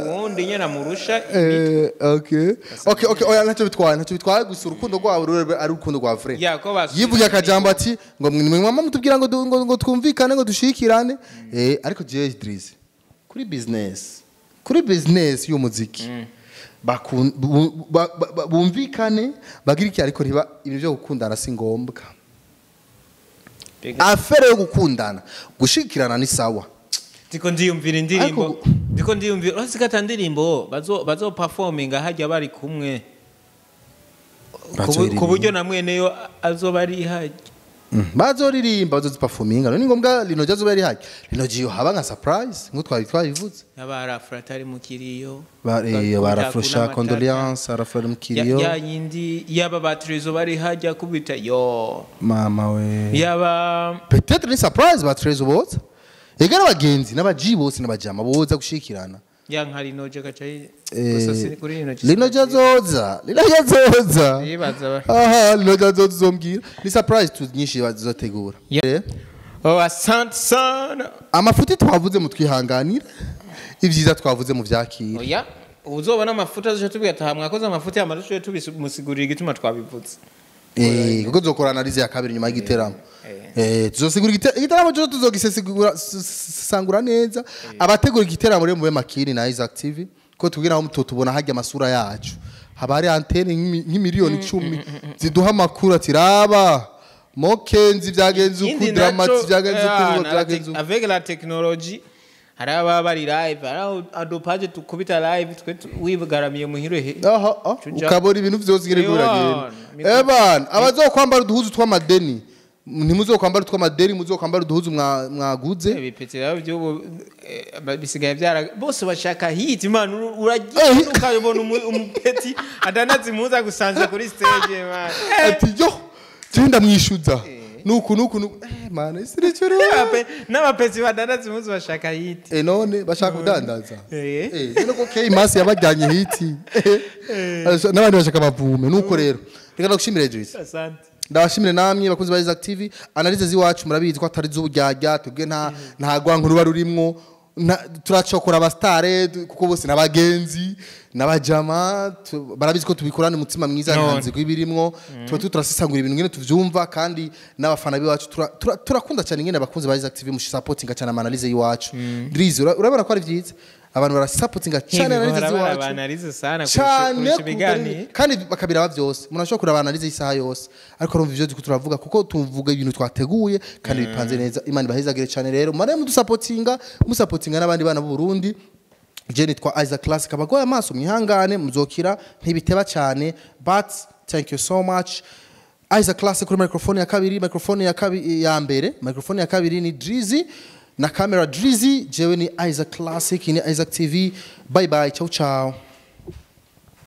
wundi nyene amurusha okay oya ntacyo bitwaye gusa urukundo rwabo ari urukundo rwa vrai yivuye akajambo ati ngo mwe mama mutubwira ngo twumvikane ngo dushikirane ariko je Idris kuri business y'umuziki Bumvikane bagira iki, ariko ntiba ibintu byo gukundana si ngombwa. Affaire yo gukundana, gushikirana ni sawa. Ndiko ndiyumvira indirimbo. Ariko Ndiko ndiyumvira uretse ko ata ndirimbo bazo performinga hajya bari kumwe, ku buryo na mweneyo azoba ari hajya. Bazoririmba, bazoziperforminga. Ni ngombwa Lino Jazz azoba ari hajya. Lino Jiyo haba nka surprise nkuko twari twabivuze. N'abarafura atari mu kiriyo. Barafurusha Hakuna matata. Condoléance arafura mu kiriyo. Ya yindi yaba batrezo bari hajya kubita yo. Mama we. Yaba Peut-être ni surprise ba Trezor boza. Ega n'abagenzi n'abaji bose n'abajama boza gushikirana. Ya nka Lino J gaca gusa si kuri Lino J. Lino Jazoza, Lino Jazoza. Yibaza Aha, Lino Jazoza uzombwira. Ni surprise tu nyinshi bazotegura. Oh, asante sana. Amafuti twavuze mu twihanganira, ibyiza twavuze mu vyakira. Oya, uzobona amafuta azoca tubwira ati aha mwakoze amafuta y'amarusho, tubimusigurira igituma twabivutse. Kuko tuzokora analyse ya kabiri nyuma y'igiteramo. Tuzosigura igiteramo cyo tuzogisesigura sangura neza. Abategura igiteramo rero mube makini na Isaac TV, ko tubwira aho mutotubona hajya amasura yacu. Haba hari antene nk'imiliyoni 10 ziduha amakuru ati raba Mokenzi byagenze uku, Ikindi Dramati naco, byagenze uku, na byagenze uku. Avec la technologie hari ababa bari live, hari aho adopaje tukubita live twe wigaramiye muhiro he. Aha, ah, Chuja. ukabona ibintu vyose ngere Ewana, biragenda. Bana, abazokwambara uduhuzu tw'amadeni, ntimuzokwambara utw'amadeni, muzokwambara uduhuzu mwaguze. Ibipeti rero by'ubu bisigaye byara bose bashaka hit man, uragiye ukabona umupeti adanazi impuzu gusanze kuri stage man. Ati yo genda mwishuza nuku nuku nuku, man, isirecero. N'abapeti badanazi impuzu bashaka hit. None bashaka kudandaza. None ko K Masi yabajyanye hiti, n'abandi bashaka bavume. Nuko rero reka ndagushimire Idris. Asante. Ndabashimire namwe bakunzi ba Isaac TV. Analyse ziwacu murabizi ko atari z'uburyarya, twebwe nta gwanko ruba rurimwo. Turacokora abastare kuko bose n'abagenzi n'abajama, barabizi ko tubikorana umutima mwiza, ntanzi kubirimwo. Tuba turasesangura ibintu ngene tuvyumva, kandi n'abafana biwacu turakunda cyane ngene abakunzi ba Isaac TV musupportinga cyane ama analyse yiwacu. Drizzy, urabona ko ari vyiza, abantu barasupportinga cyane analyse ziwacu. Analyse sana cyane kurusha ibiganiro. Kandi bakabiraba byose. Umuntu ashobora kuraba analyse y'isaha yose, ariko arumva ivyo turiko turavuga, kuko tuvuga ibintu twateguye kandi bipanze neza. Imana ibahezagire cyane. Rero mare mudusapotinga, musapotinga n'abandi bana b'u Burundi. Je nitwa Isaac Classic. Abagoye amaso mwihangane, muzokira, ntibiteba cyane. But thank you so much. Isaac Classic kuri microphone ya kabiri, microphone ya kabiri ya mbere, microphone ya kabiri ni Drizzy na camera Drizzy, jewe ni Isaac Classic, ni Isaac TV. Bye bye, ciao ciao.